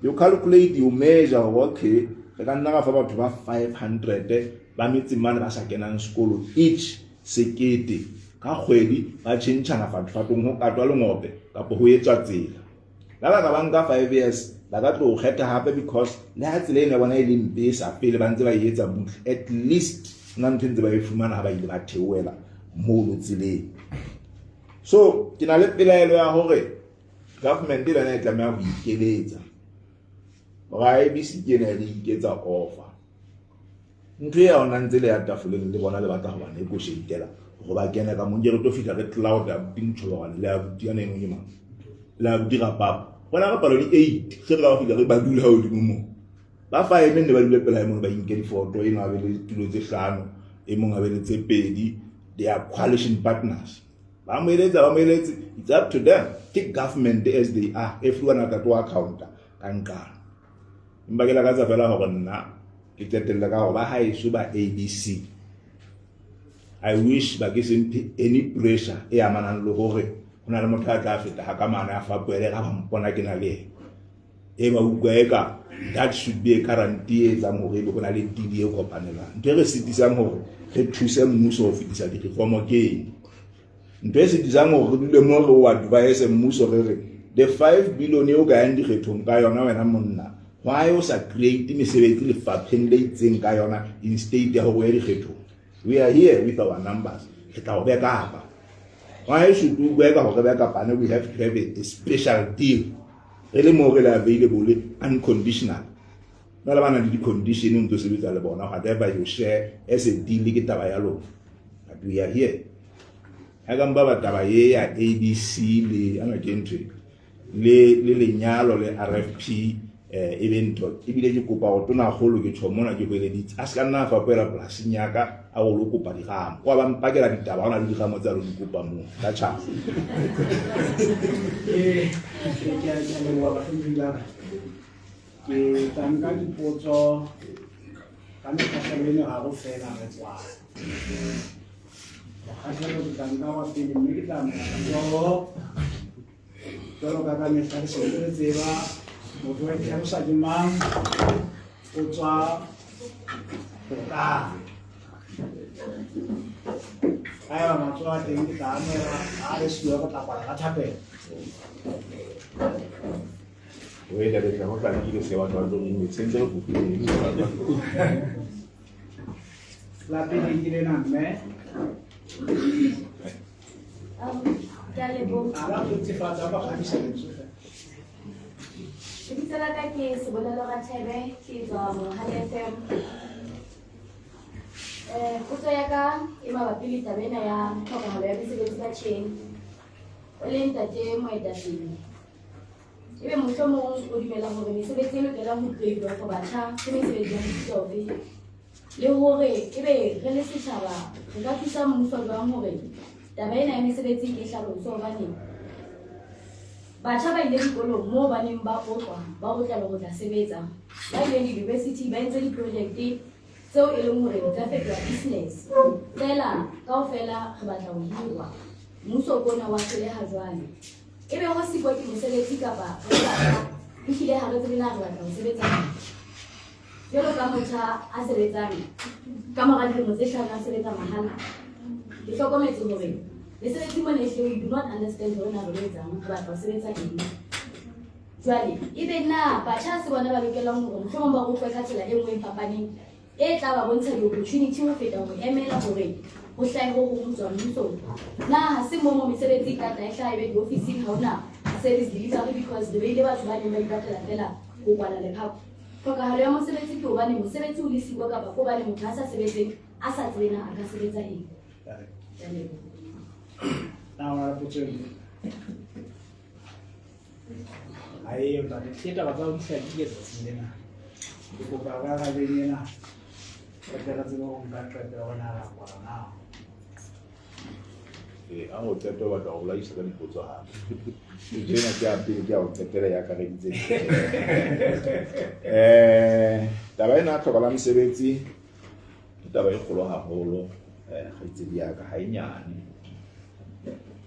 You calculate, you measure hore okay, re ka nna ra fa batho ba 500 ba metseng mane ba sa kenang sekolo each sekete ka kgwedi, ba tjhentjhana fatfatong ho katwa lengope kapa ho etswa tsela. La ba ka ba nka 5 years ba ka tlo kgetha hape, because le ha tsela eno ya bona e le mpe e sa pele ba ntse ba e etsa butle, at least nna ntho e ntse ba e fumana ha ba ile ba theohela mono tseleng. So ke na le pelaelo ya hore government le yona e tlameha ho ikeletsa hore IBC ke ena e le iketsa offer. Ntho e ya ona ntse le ya tafoleng le bona le batla ho ba negotiatela hore ba kene ka mong, ke re tlo fihla re cloud abuti Ntšhologwane le abuti yana e nngwe ke mang le abuti Rapapa, gona re palo di 8 ge re ka fihla re ba dula hodimo moo ba fa eme ne ba dule pela e mong ba inke difoto, e mong a be le ditulo tse hlano, e mong a be le tse pedi. They are coalition partners, ba mo eletsa, ba mo eletse, it's up to them. Ke government as they are, everyone a tla tlo accounta ka nqalo. Empa ke lakatsa fela hore nna ke qetelle ka hore ba haeso ba ABC, I wish ba ke se mphe any pressure e amanang le hore ho na le motho a tla feta ha ka mane a fapoele ga ba mpona ke na le ena, e ba utlwa eka that should be a guarantee e etsang hore ebe ho na le deal e kopanelang. Ntho e re sitisang hore re thuse mmuso ho fetisa di-reform ke eng? Ntho e sitisang hore re dule mo re o advise mmuso re re the 5 billion eo ka yang dikgethong ka yona, wena monna, why o sa create mesebetsi lefapheng le itseng ka yona instead ya hore o ye dikgethong? We are here with our numbers, re tla o backupa. Why should we work hore backupane? We have to have a special deal re le mo re le available unconditional. Ba le ba nang le di-condition o ntso sebetsa le bona, whatever you share as a deal ke taba ya lona, but we are here. Ha ka mpa ba taba e ya ABC le ana ke ntho e, le lenyalo le RFP e be ntho ebile ke kopa go tona kgolo ke tjho mona ke hweleditse a se ka nna a fapoela polasing ya ka a go lo kopa digamo kwa ba mpakela ditaba, go na le digamo tse a lo di kopa moo ka tjhaba. Ke a leboha bahlomphehi ba ka. Ke tla nka dipotso ka mekgahlelo e meraro fela re tswale. Mokgahlelo ke tla nka wa pele mme ke tla amohela matsoho jwalo ka ka mehla re se re tseba motho wa itlhalosa ke mang, o tswa hokae. Haeba matsoho a teng ke tla amohela, ha le siyo re tla kwala ka thapelo. O e tabetla ho hlakile se batho ba tlo reng sentse re fofile. La pele ke lena mme. Ke a leboha. A ba tsefatsa ba kgadisa lentswe fela. Lebitso la ka ke Sebolelo Rathebe, ke tswa Mohale FM. Potso ya ka e mabapi le taba ena ya tlhokahalo ya mesebetsi batjheng. O le ntate moetapele, ebe mohlomong o dumela hore mesebetsi e lokelang ho create-wa for batjha ke mesebetsi ya mofuta ofe? Le hore ebe re le setjhaba re ka thusa mmuso jwang hore taba ena ya mesebetsi e hlaloswe, hobane batjha ba ile dikolong moo ba neng ba otlwa, ba otlelwa ho tla sebetsa, ba ileng di-university ba entse di-project tseo e leng hore di ka fetoha business fela, kaofela re batla ho hirwa. Mmuso ke ona wa hloleha jwale, ebe ho siko ke mosebetsi kapa re le batjha ehlile ha re tsebe na re batla ho sebetsa. Jwalo ka motjha a sebetsang ka mora dilemo tse 5 a sebetsa mahala, ke hlokometse hore mesebetsi mona ehlile we do not understand hore na re lo etsang, re batla ho sebetsa eng. Jwale ebe na batjha se bona ba lokelang hore mohlomong ba rutwe ka tsela e nngwe e fapaneng e tla ba bontsha di-opportunity ho feta ho emela hore ho hlahe ho hong ho tswa mmusong. Na ha se moo mo mesebetsi e tla tla e hlaha ebe diofising ha hona service delivery because re beile batho ba neng ba ipatlela feela ho kwala lephako? Tlhokahalo ya mosebetsi ke hobane mosebetsi o le siko kapa ke hobane motho a sa sebetseng a sa tsebe na a ka sebetsa eng? Ke a leboha. Na o na le potso e nngwe? Ha eyo ntate. Ke taba tsa ho di hlakile tsatsing lena. Ke kopa ka rabeng ena re tle re tsebe ho nka qeto ya hore na ra kwala na. Ee, a ho qeta o batla ho bolaisa ka dipotso hape. Potso ena ke ya pele ke ya ho qetela ya akareditse. Eh, taba ena ya tlhoka la mosebetsi ke taba e kgolo haholo eh kgaitsedi ya ka ha e nyane.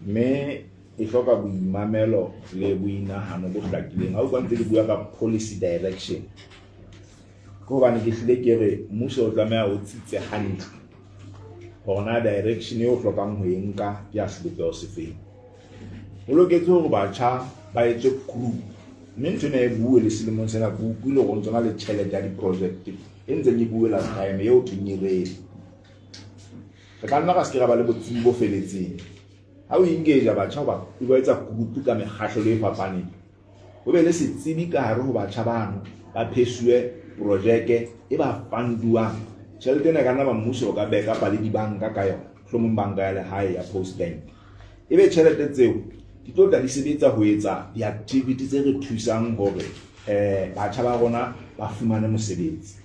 Mme e hloka boimamelo le boinahano bo hlakileng. Ha o utlwa ntse ke bua ka policy direction, ke hobane ke hlile ke re mmuso o tlameha o tsitse hantle hore na direction e o hlokang ho e nka ke ya sebopeho sefeng. Ho loketse hore batjha ba etse group, mme ntho ena e bue le selemong sena ke utlwile hore ntse na le tjhelete ya di-project e ntseng e bue last time eo thweng e rele. Re ka nna ra se ke ra ba le botsebi bo feletseng. Ha o engage batjha hoba o ba etsa group ka mekgahlelo e fapaneng, ho be le setsebi ka hare ho batjha bano ba phesuwe projeke e ba funduwang. Tjhelete ena e ka nna ba mmuso o ka backup le dibanka ka yona, mohlomong banka ya lehae ya Post Bank. Ebe tjhelete tseo di tlo tla di sebetsa ho etsa di-activity tse re thusang hore batjha ba rona ba fumane mosebetsi.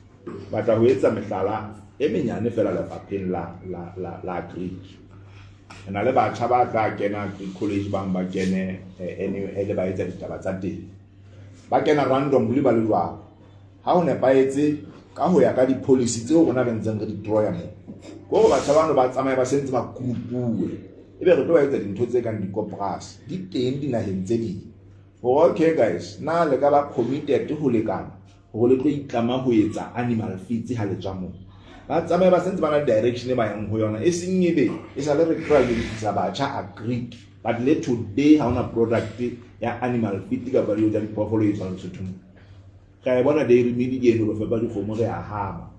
Batla ho etsa mehlala e menyane fela lefapheng la la la la agric. Re na le batjha ba tla kena agric college, bang ba kene NUL ba etsa ditaba tsa teng. Ba kena randomly ba le jwalo. Ha ho nepahetse ka ho ya ka di-policy tseo rona re ntseng re di troya moo. Ke hore batjha bano ba tsamaye ba sentse ba groupuwe. Ebe re tlo ba etsa dintho tse kang dikoporasi. Di teng dinaheng tse ding. Hore okay guys, na le ka ba committed ho lekana hore le tlo itlama ho etsa animal feeds ha le tswa moo. Ba tsamaye ba sentse ba na le direction e ba yang ho yona. E seng ebe e sa le re try ho tlisa batjha agric. But le today ha hona product ya animal feed kapa dijo tsa diphoofolo e tswang Lesotho mo. Re a e bona dairy meal ke eno re fepa dikgomo re a hama.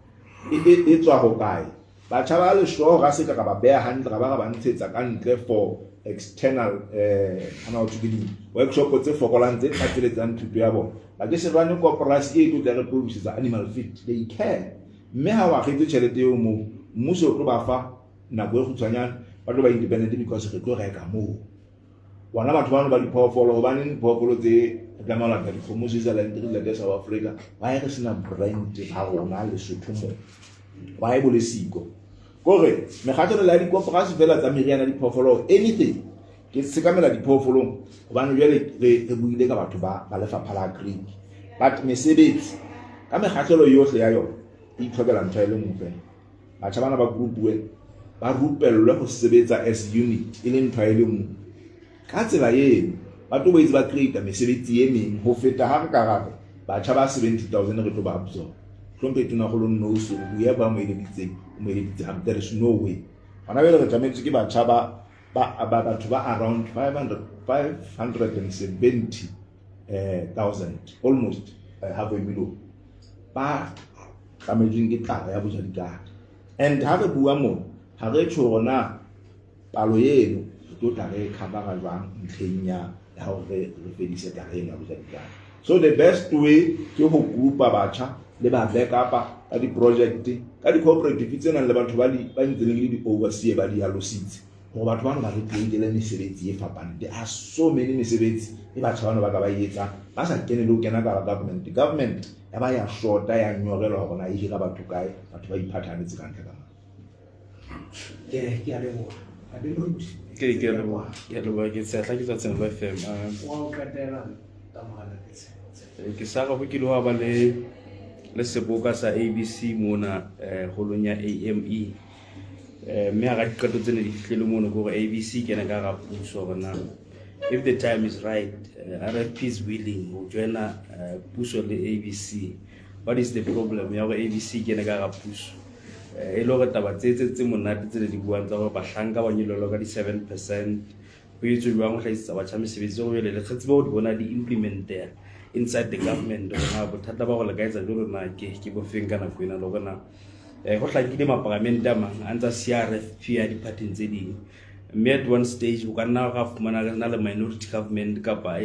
E tswa ho kae? Batjha ba le sure ra se ka ra ba beha hantle ra ba ra ba ntshetsa ka ntle for external ana ho thwe ke di workshop tse fokolang tse tlatseletsang thuto ya bona. Ba ke se rane koporasi e tlo tla re produce animal feed. They can. Mme ha o akgetse tjhelete eo moo, mmuso o tlo ba fa nako e kgutshwanyane ba tlo ba independent because re tlo reka moo. Bona batho bano ba diphoofolo, hobaneng diphoofolo tse re tlameha ho lata dikgomo Switzerland, re di late South Africa, why re sena brand ba rona Lesotho moo? Why bo le siko? Kore mekgahlelo ya dikoporasi fela tsa meriana diphoofolo anything ke sekamela diphoofolong hobane jwale re buile ka batho ba lefapha la agric, but mesebetsi ka mekgahlelo yohle ya yona e itlhokela ntho e le nngwe fela. Batjha bana ba groupuwe ba rupellwe ho sebetsa as unit e le ntho e le nngwe. Ka tsela eno ba tlo boetse ba create mesebetsi e meng ho feta ha re ka ra re batjha ba 70,000 re tlo ba absorb. Hlomphe Tonakgolo knows hore whoever a mo eleditseng o mo eleditse hampe. There is no way. Hona jwale re tlametswe ke batjha ba batho ba around 570 thousand, almost half a million ba tlametsweng ke tlala ya bojadikata. And ha re bua mona ha re tjho hore na palo eno re tlo tla re cover jwang ntlheng ya hore re fedise taba eno ya bojadikata. So the best way ke ho groupa batjha le ba backup ka di-project ka di-cooperative tse nang le batho ba ntseng le di-overseer ba di alositse hore batho bano ba re createle mesebetsi e fapaneng. There are so many mesebetsi e batjha bano ba ka ba e etsang ba sa kene le ho kena ka government. Government ya ba ya shota ya nyorelwa hore na e hira batho kae, batho ba iphathanetse ka ntle ka mane. Ke a leboha. Ke a leboha. Ke a leboha. Ke Tshehla ke tswa Tshenolo FM. Wa ho qetela Tamogela ke Ke sa re ho kile hwa ba le seboka sa ABC mona holong ya AME. Mme hara diqeto tse ne di fihlile mono ke hore ABC e kene ka hara puso hore na if the time is right, RFP is willing ho joina puso le ABC. What is the problem ya hore ABC e kene ka hara puso? E le hore taba tse tse tse monate tse le di buang tsa hore bahlanka ba nyolohelwa ka di 7%, ho etswe jwang ho hlahisetsa batjha mesebetsi hore jwale le tsebe ho di bona di implementeha inside the government, hore na bothata ba hore le ka etsa jwalo na ke bofeng ka nako ena, le hore na Go hlakile maparamente a mang a ntsa siya RFP ya diphathing tse ding, mme at one stage o ka nna ra fumana re na le minority government kapa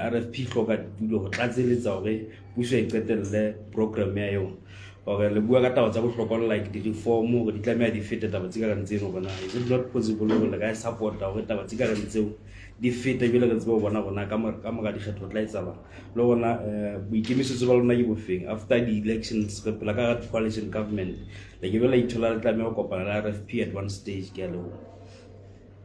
RFP hloka ditulo ho tlatseletsa hore puso e qetelle program ya yona. Hore le bua ka taba tsa bohlokwa like di-reform hore di tlameha di fete taba tse ka reng tseno, hore na is it not possible hore le ka e support-a hore taba tse ka reng tseo di fete, jwale re tsebe ho bona rona ka mora dikgetho ho tla etsahalang? Le rona boikemisetso ba lona ke bofeng after di-elections? Re phela ka hara coalition government, le ke be la ithola le tlameha ho kopana le RFP at one stage. Ke a leboha.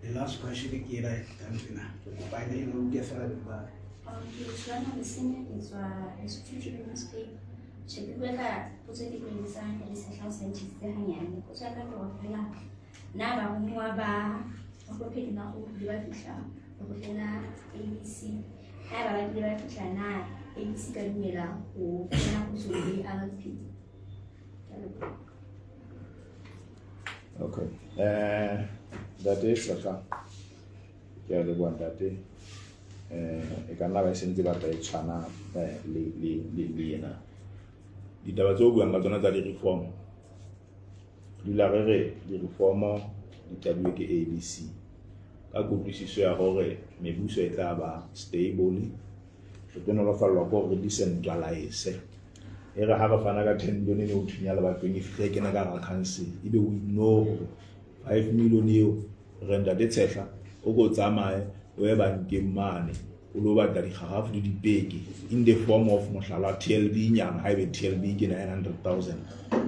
The last question ke ena e tlang tjena. Ke kopa ene e uke fela le ba. Ke Tshwana Lesenya, ke tswa Lesotho Tribune newspaper. Tjhe, ke bua ka potso e ke tlo e botsang le sehla o sa nthisitse hanyane. Potso ya ka ke hore feela na baromuwa ba Mohlomphehi Makgobu kile ba fihla lekgotleng la ABC? Haeba ba kile ba fihla, na ABC ka dumela ho kena pusong le RFP? Ke a leboha. Okay. Ntate Sehla, ke a leboha ntate. E ka nna ba e sentse batla e tshwana le ena. Ditaba tse o buang ka tsona tsa di-reform, dula re re di-reform di qadilwe ke ABC ka kutlwisiso ya hore mebuso e tla ba stable. Re tlo nolofallwa ke hore re decentralize. E re ha re fana ka 10 million e ne o thunya lebatong e fihle e kena ka hara council, ebe we know hore 5 million eo re ntate Tshehla o ko tsamaye o ye bankeng mane o lo batla dikgarafu le dipeke in the form of mohlala TLB nyana, ha ebe TLB ke 900,000,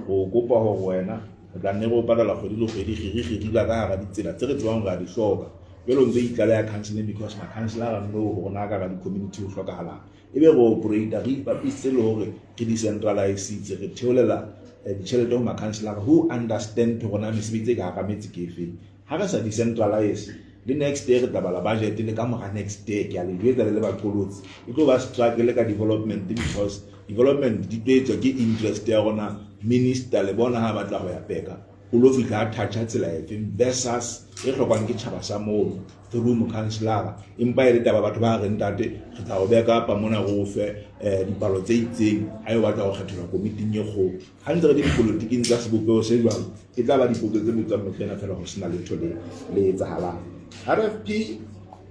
o kopa hore wena re tla nne re o patala kgwedi le kgwedi, re re dula ka hara ditsela tse re tsebang hore re a di hloka. Jwale o ntso itlaleha counseling because ma-councillor know hore na ka hara di-community ho hlokahalang, ebe re operate re ipapisitse le hore re decentralisitse, re theolela ditjhelete ho ma-councillor who understand hore na mesebetsi e ka hara metse ke efeng. Ha re sa decentralize, le next day re tla bala budget, le ka mora next day, ke a le jwetsa le le baqolotsi, e tlo ba struggle ka development because development di tlo etswa ke interest ya rona. Minister le bona ha batla ho ya peka, o lo fihla a toucha tsela efeng versus e hlokwang ke tjhaba sa mono through mokhanselara, empa e le taba batho ba reng ntate re tla o beha kapa mona re o fe dipalo tse itseng ha e batla ho kgethelwa komiting e kgolo. Ha ntse re le dipolotiking tsa sebopeho se jwalo, e tla ba dipotso tse botswang mehlena fela ho sena letho le le etsahalang. RFP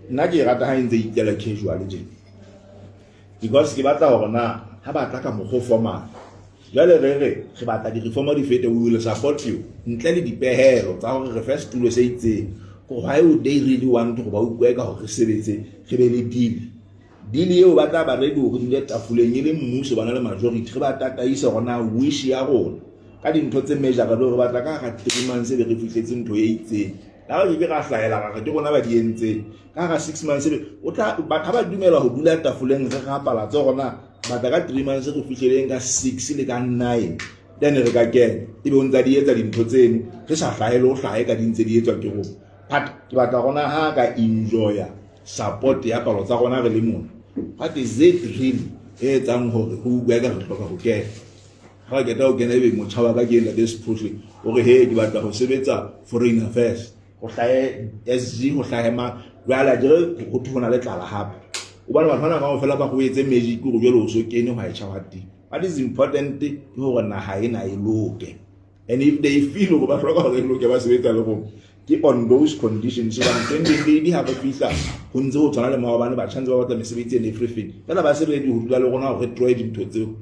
nna ke e rata ha e ntse e ikela casual tjena, because ke batla hore na ha ba tla ka mokgwa o formal, jwale re re re batla di-reform di fete, we will support you ntle le dipehelo tsa hore re fe setulo se itseng. Kore why would they really want hore ba utlwe ka hore re sebetse re be le deal? Deal eo ba tla ba ready hore dule tafoleng e le mmuso, ba na le majority, re ba tataise hore na wish ya rona ka dintho tse measurable, re batla ka hara 3 months e be re fihletse ntho e itseng. La re ke ra hlahela ra re ke rona ba di entseng ka hara 6 months, ebe o tla ba ha ba dumela ho dula tafoleng re rapala tse rona, batla ka 3 months re fihleleng ka 6 le ka 9, then re ka kena, ebe o ntsa di etsa dintho tseno re sa hlahele o hlahe ka di ntse di etswa ke rona. But ke batla rona ha ka enjoya support ya palo tsa rona re le mona, what is it really e etsang hore ho utlwe ka re hloka ho kena? Ha re qeta ho kena, ebe motjha wa ka ke ntate Sephohle o re, he, ke batla ho sebetsa foreign affairs, ho hlahe SG, ho hlahe ma jwale akere ho thwe ho na le tlala hape, hobane batho bana kaofela ba go etse magic hore jwale o so kene hwa e tjha wa teng. What is important ke hore naha ena e loke, and if they feel hore ba hloka hore e loke, ba sebetsa le rona ke on those conditions. Hobane 2020 ha re fihla ho ntse ho tshwana le maobane, batjha ntse ba batla mesebetsi and everything fela, ba se ready ho dula le rona hore re tlohe dintho tseo.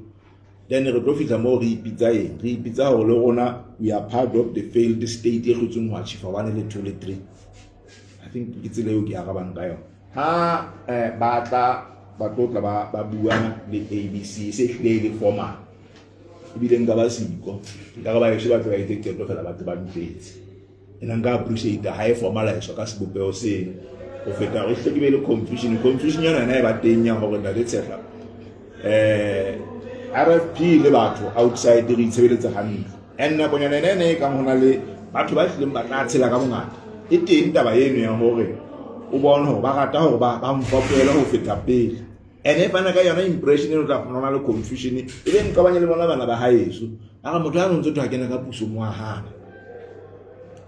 Then re tlo fihla moo re ipitsa eng? Re ipitsa hore le rona we are part of the failed state e hlotsweng ho achieve one le two le three. I think ke tsela eo ke arabang ka yona. Ha ba tla ba tlo tla ba bua le ABC se hlile e le formal, ebile nka ba siko, nka re ba eso ba tle ba etse qeto fela, ba tle ba ntjwetse ena. Nka appreciate ha e formaliswa ka sebopeho seno ho feta hore hle ke be le confusion. Confusion yona yona e ba teng ya hore ntate Tshehla, RFP le batho outside re itshebeletsa hantle, and nakonyana ena ene e kang ho na le batho ba hlileng ba tla tshela ka bongata, e teng taba eno ya hore o bone hore ba rata hore ba mfapele ho feta pele, and e fana ka yona impression eno, tla fumana le confusion e be nqabanye le bona bana ba haeso ba re motho ya no ntse thwe a kena ka puso mo a hana.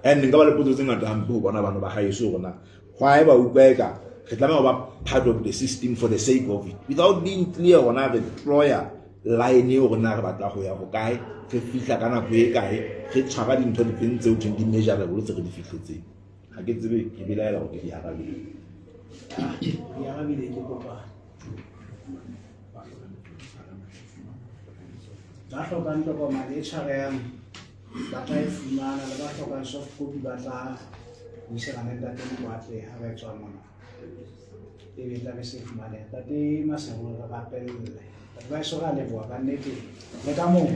And nka ba le potso tse ngata hampe ho bona bana ba haeso hore na why ba utlwa eka re tlameha ho ba part of the system for the sake of it without being clear hore na re tloya. line eo rona re batla ho ya hokae, re fihla ka nako e kae, re tshwara dintho difeng tseo thweng di measurable tse re di fihletseng. Ha ke tsebe, ke belaela hore ke di arabile. Di arabile, ke kopa ba hlokang tokomane e tshwarehang ba tla e fumana, le ba hlokang soft copy ba tla buisana le Ntate Mokoatle ha ba tswa mona, ebe tla be se fumaneha. Ntate Maseru, re rapelle batho ba eso, re a leboha kannete le ka moo.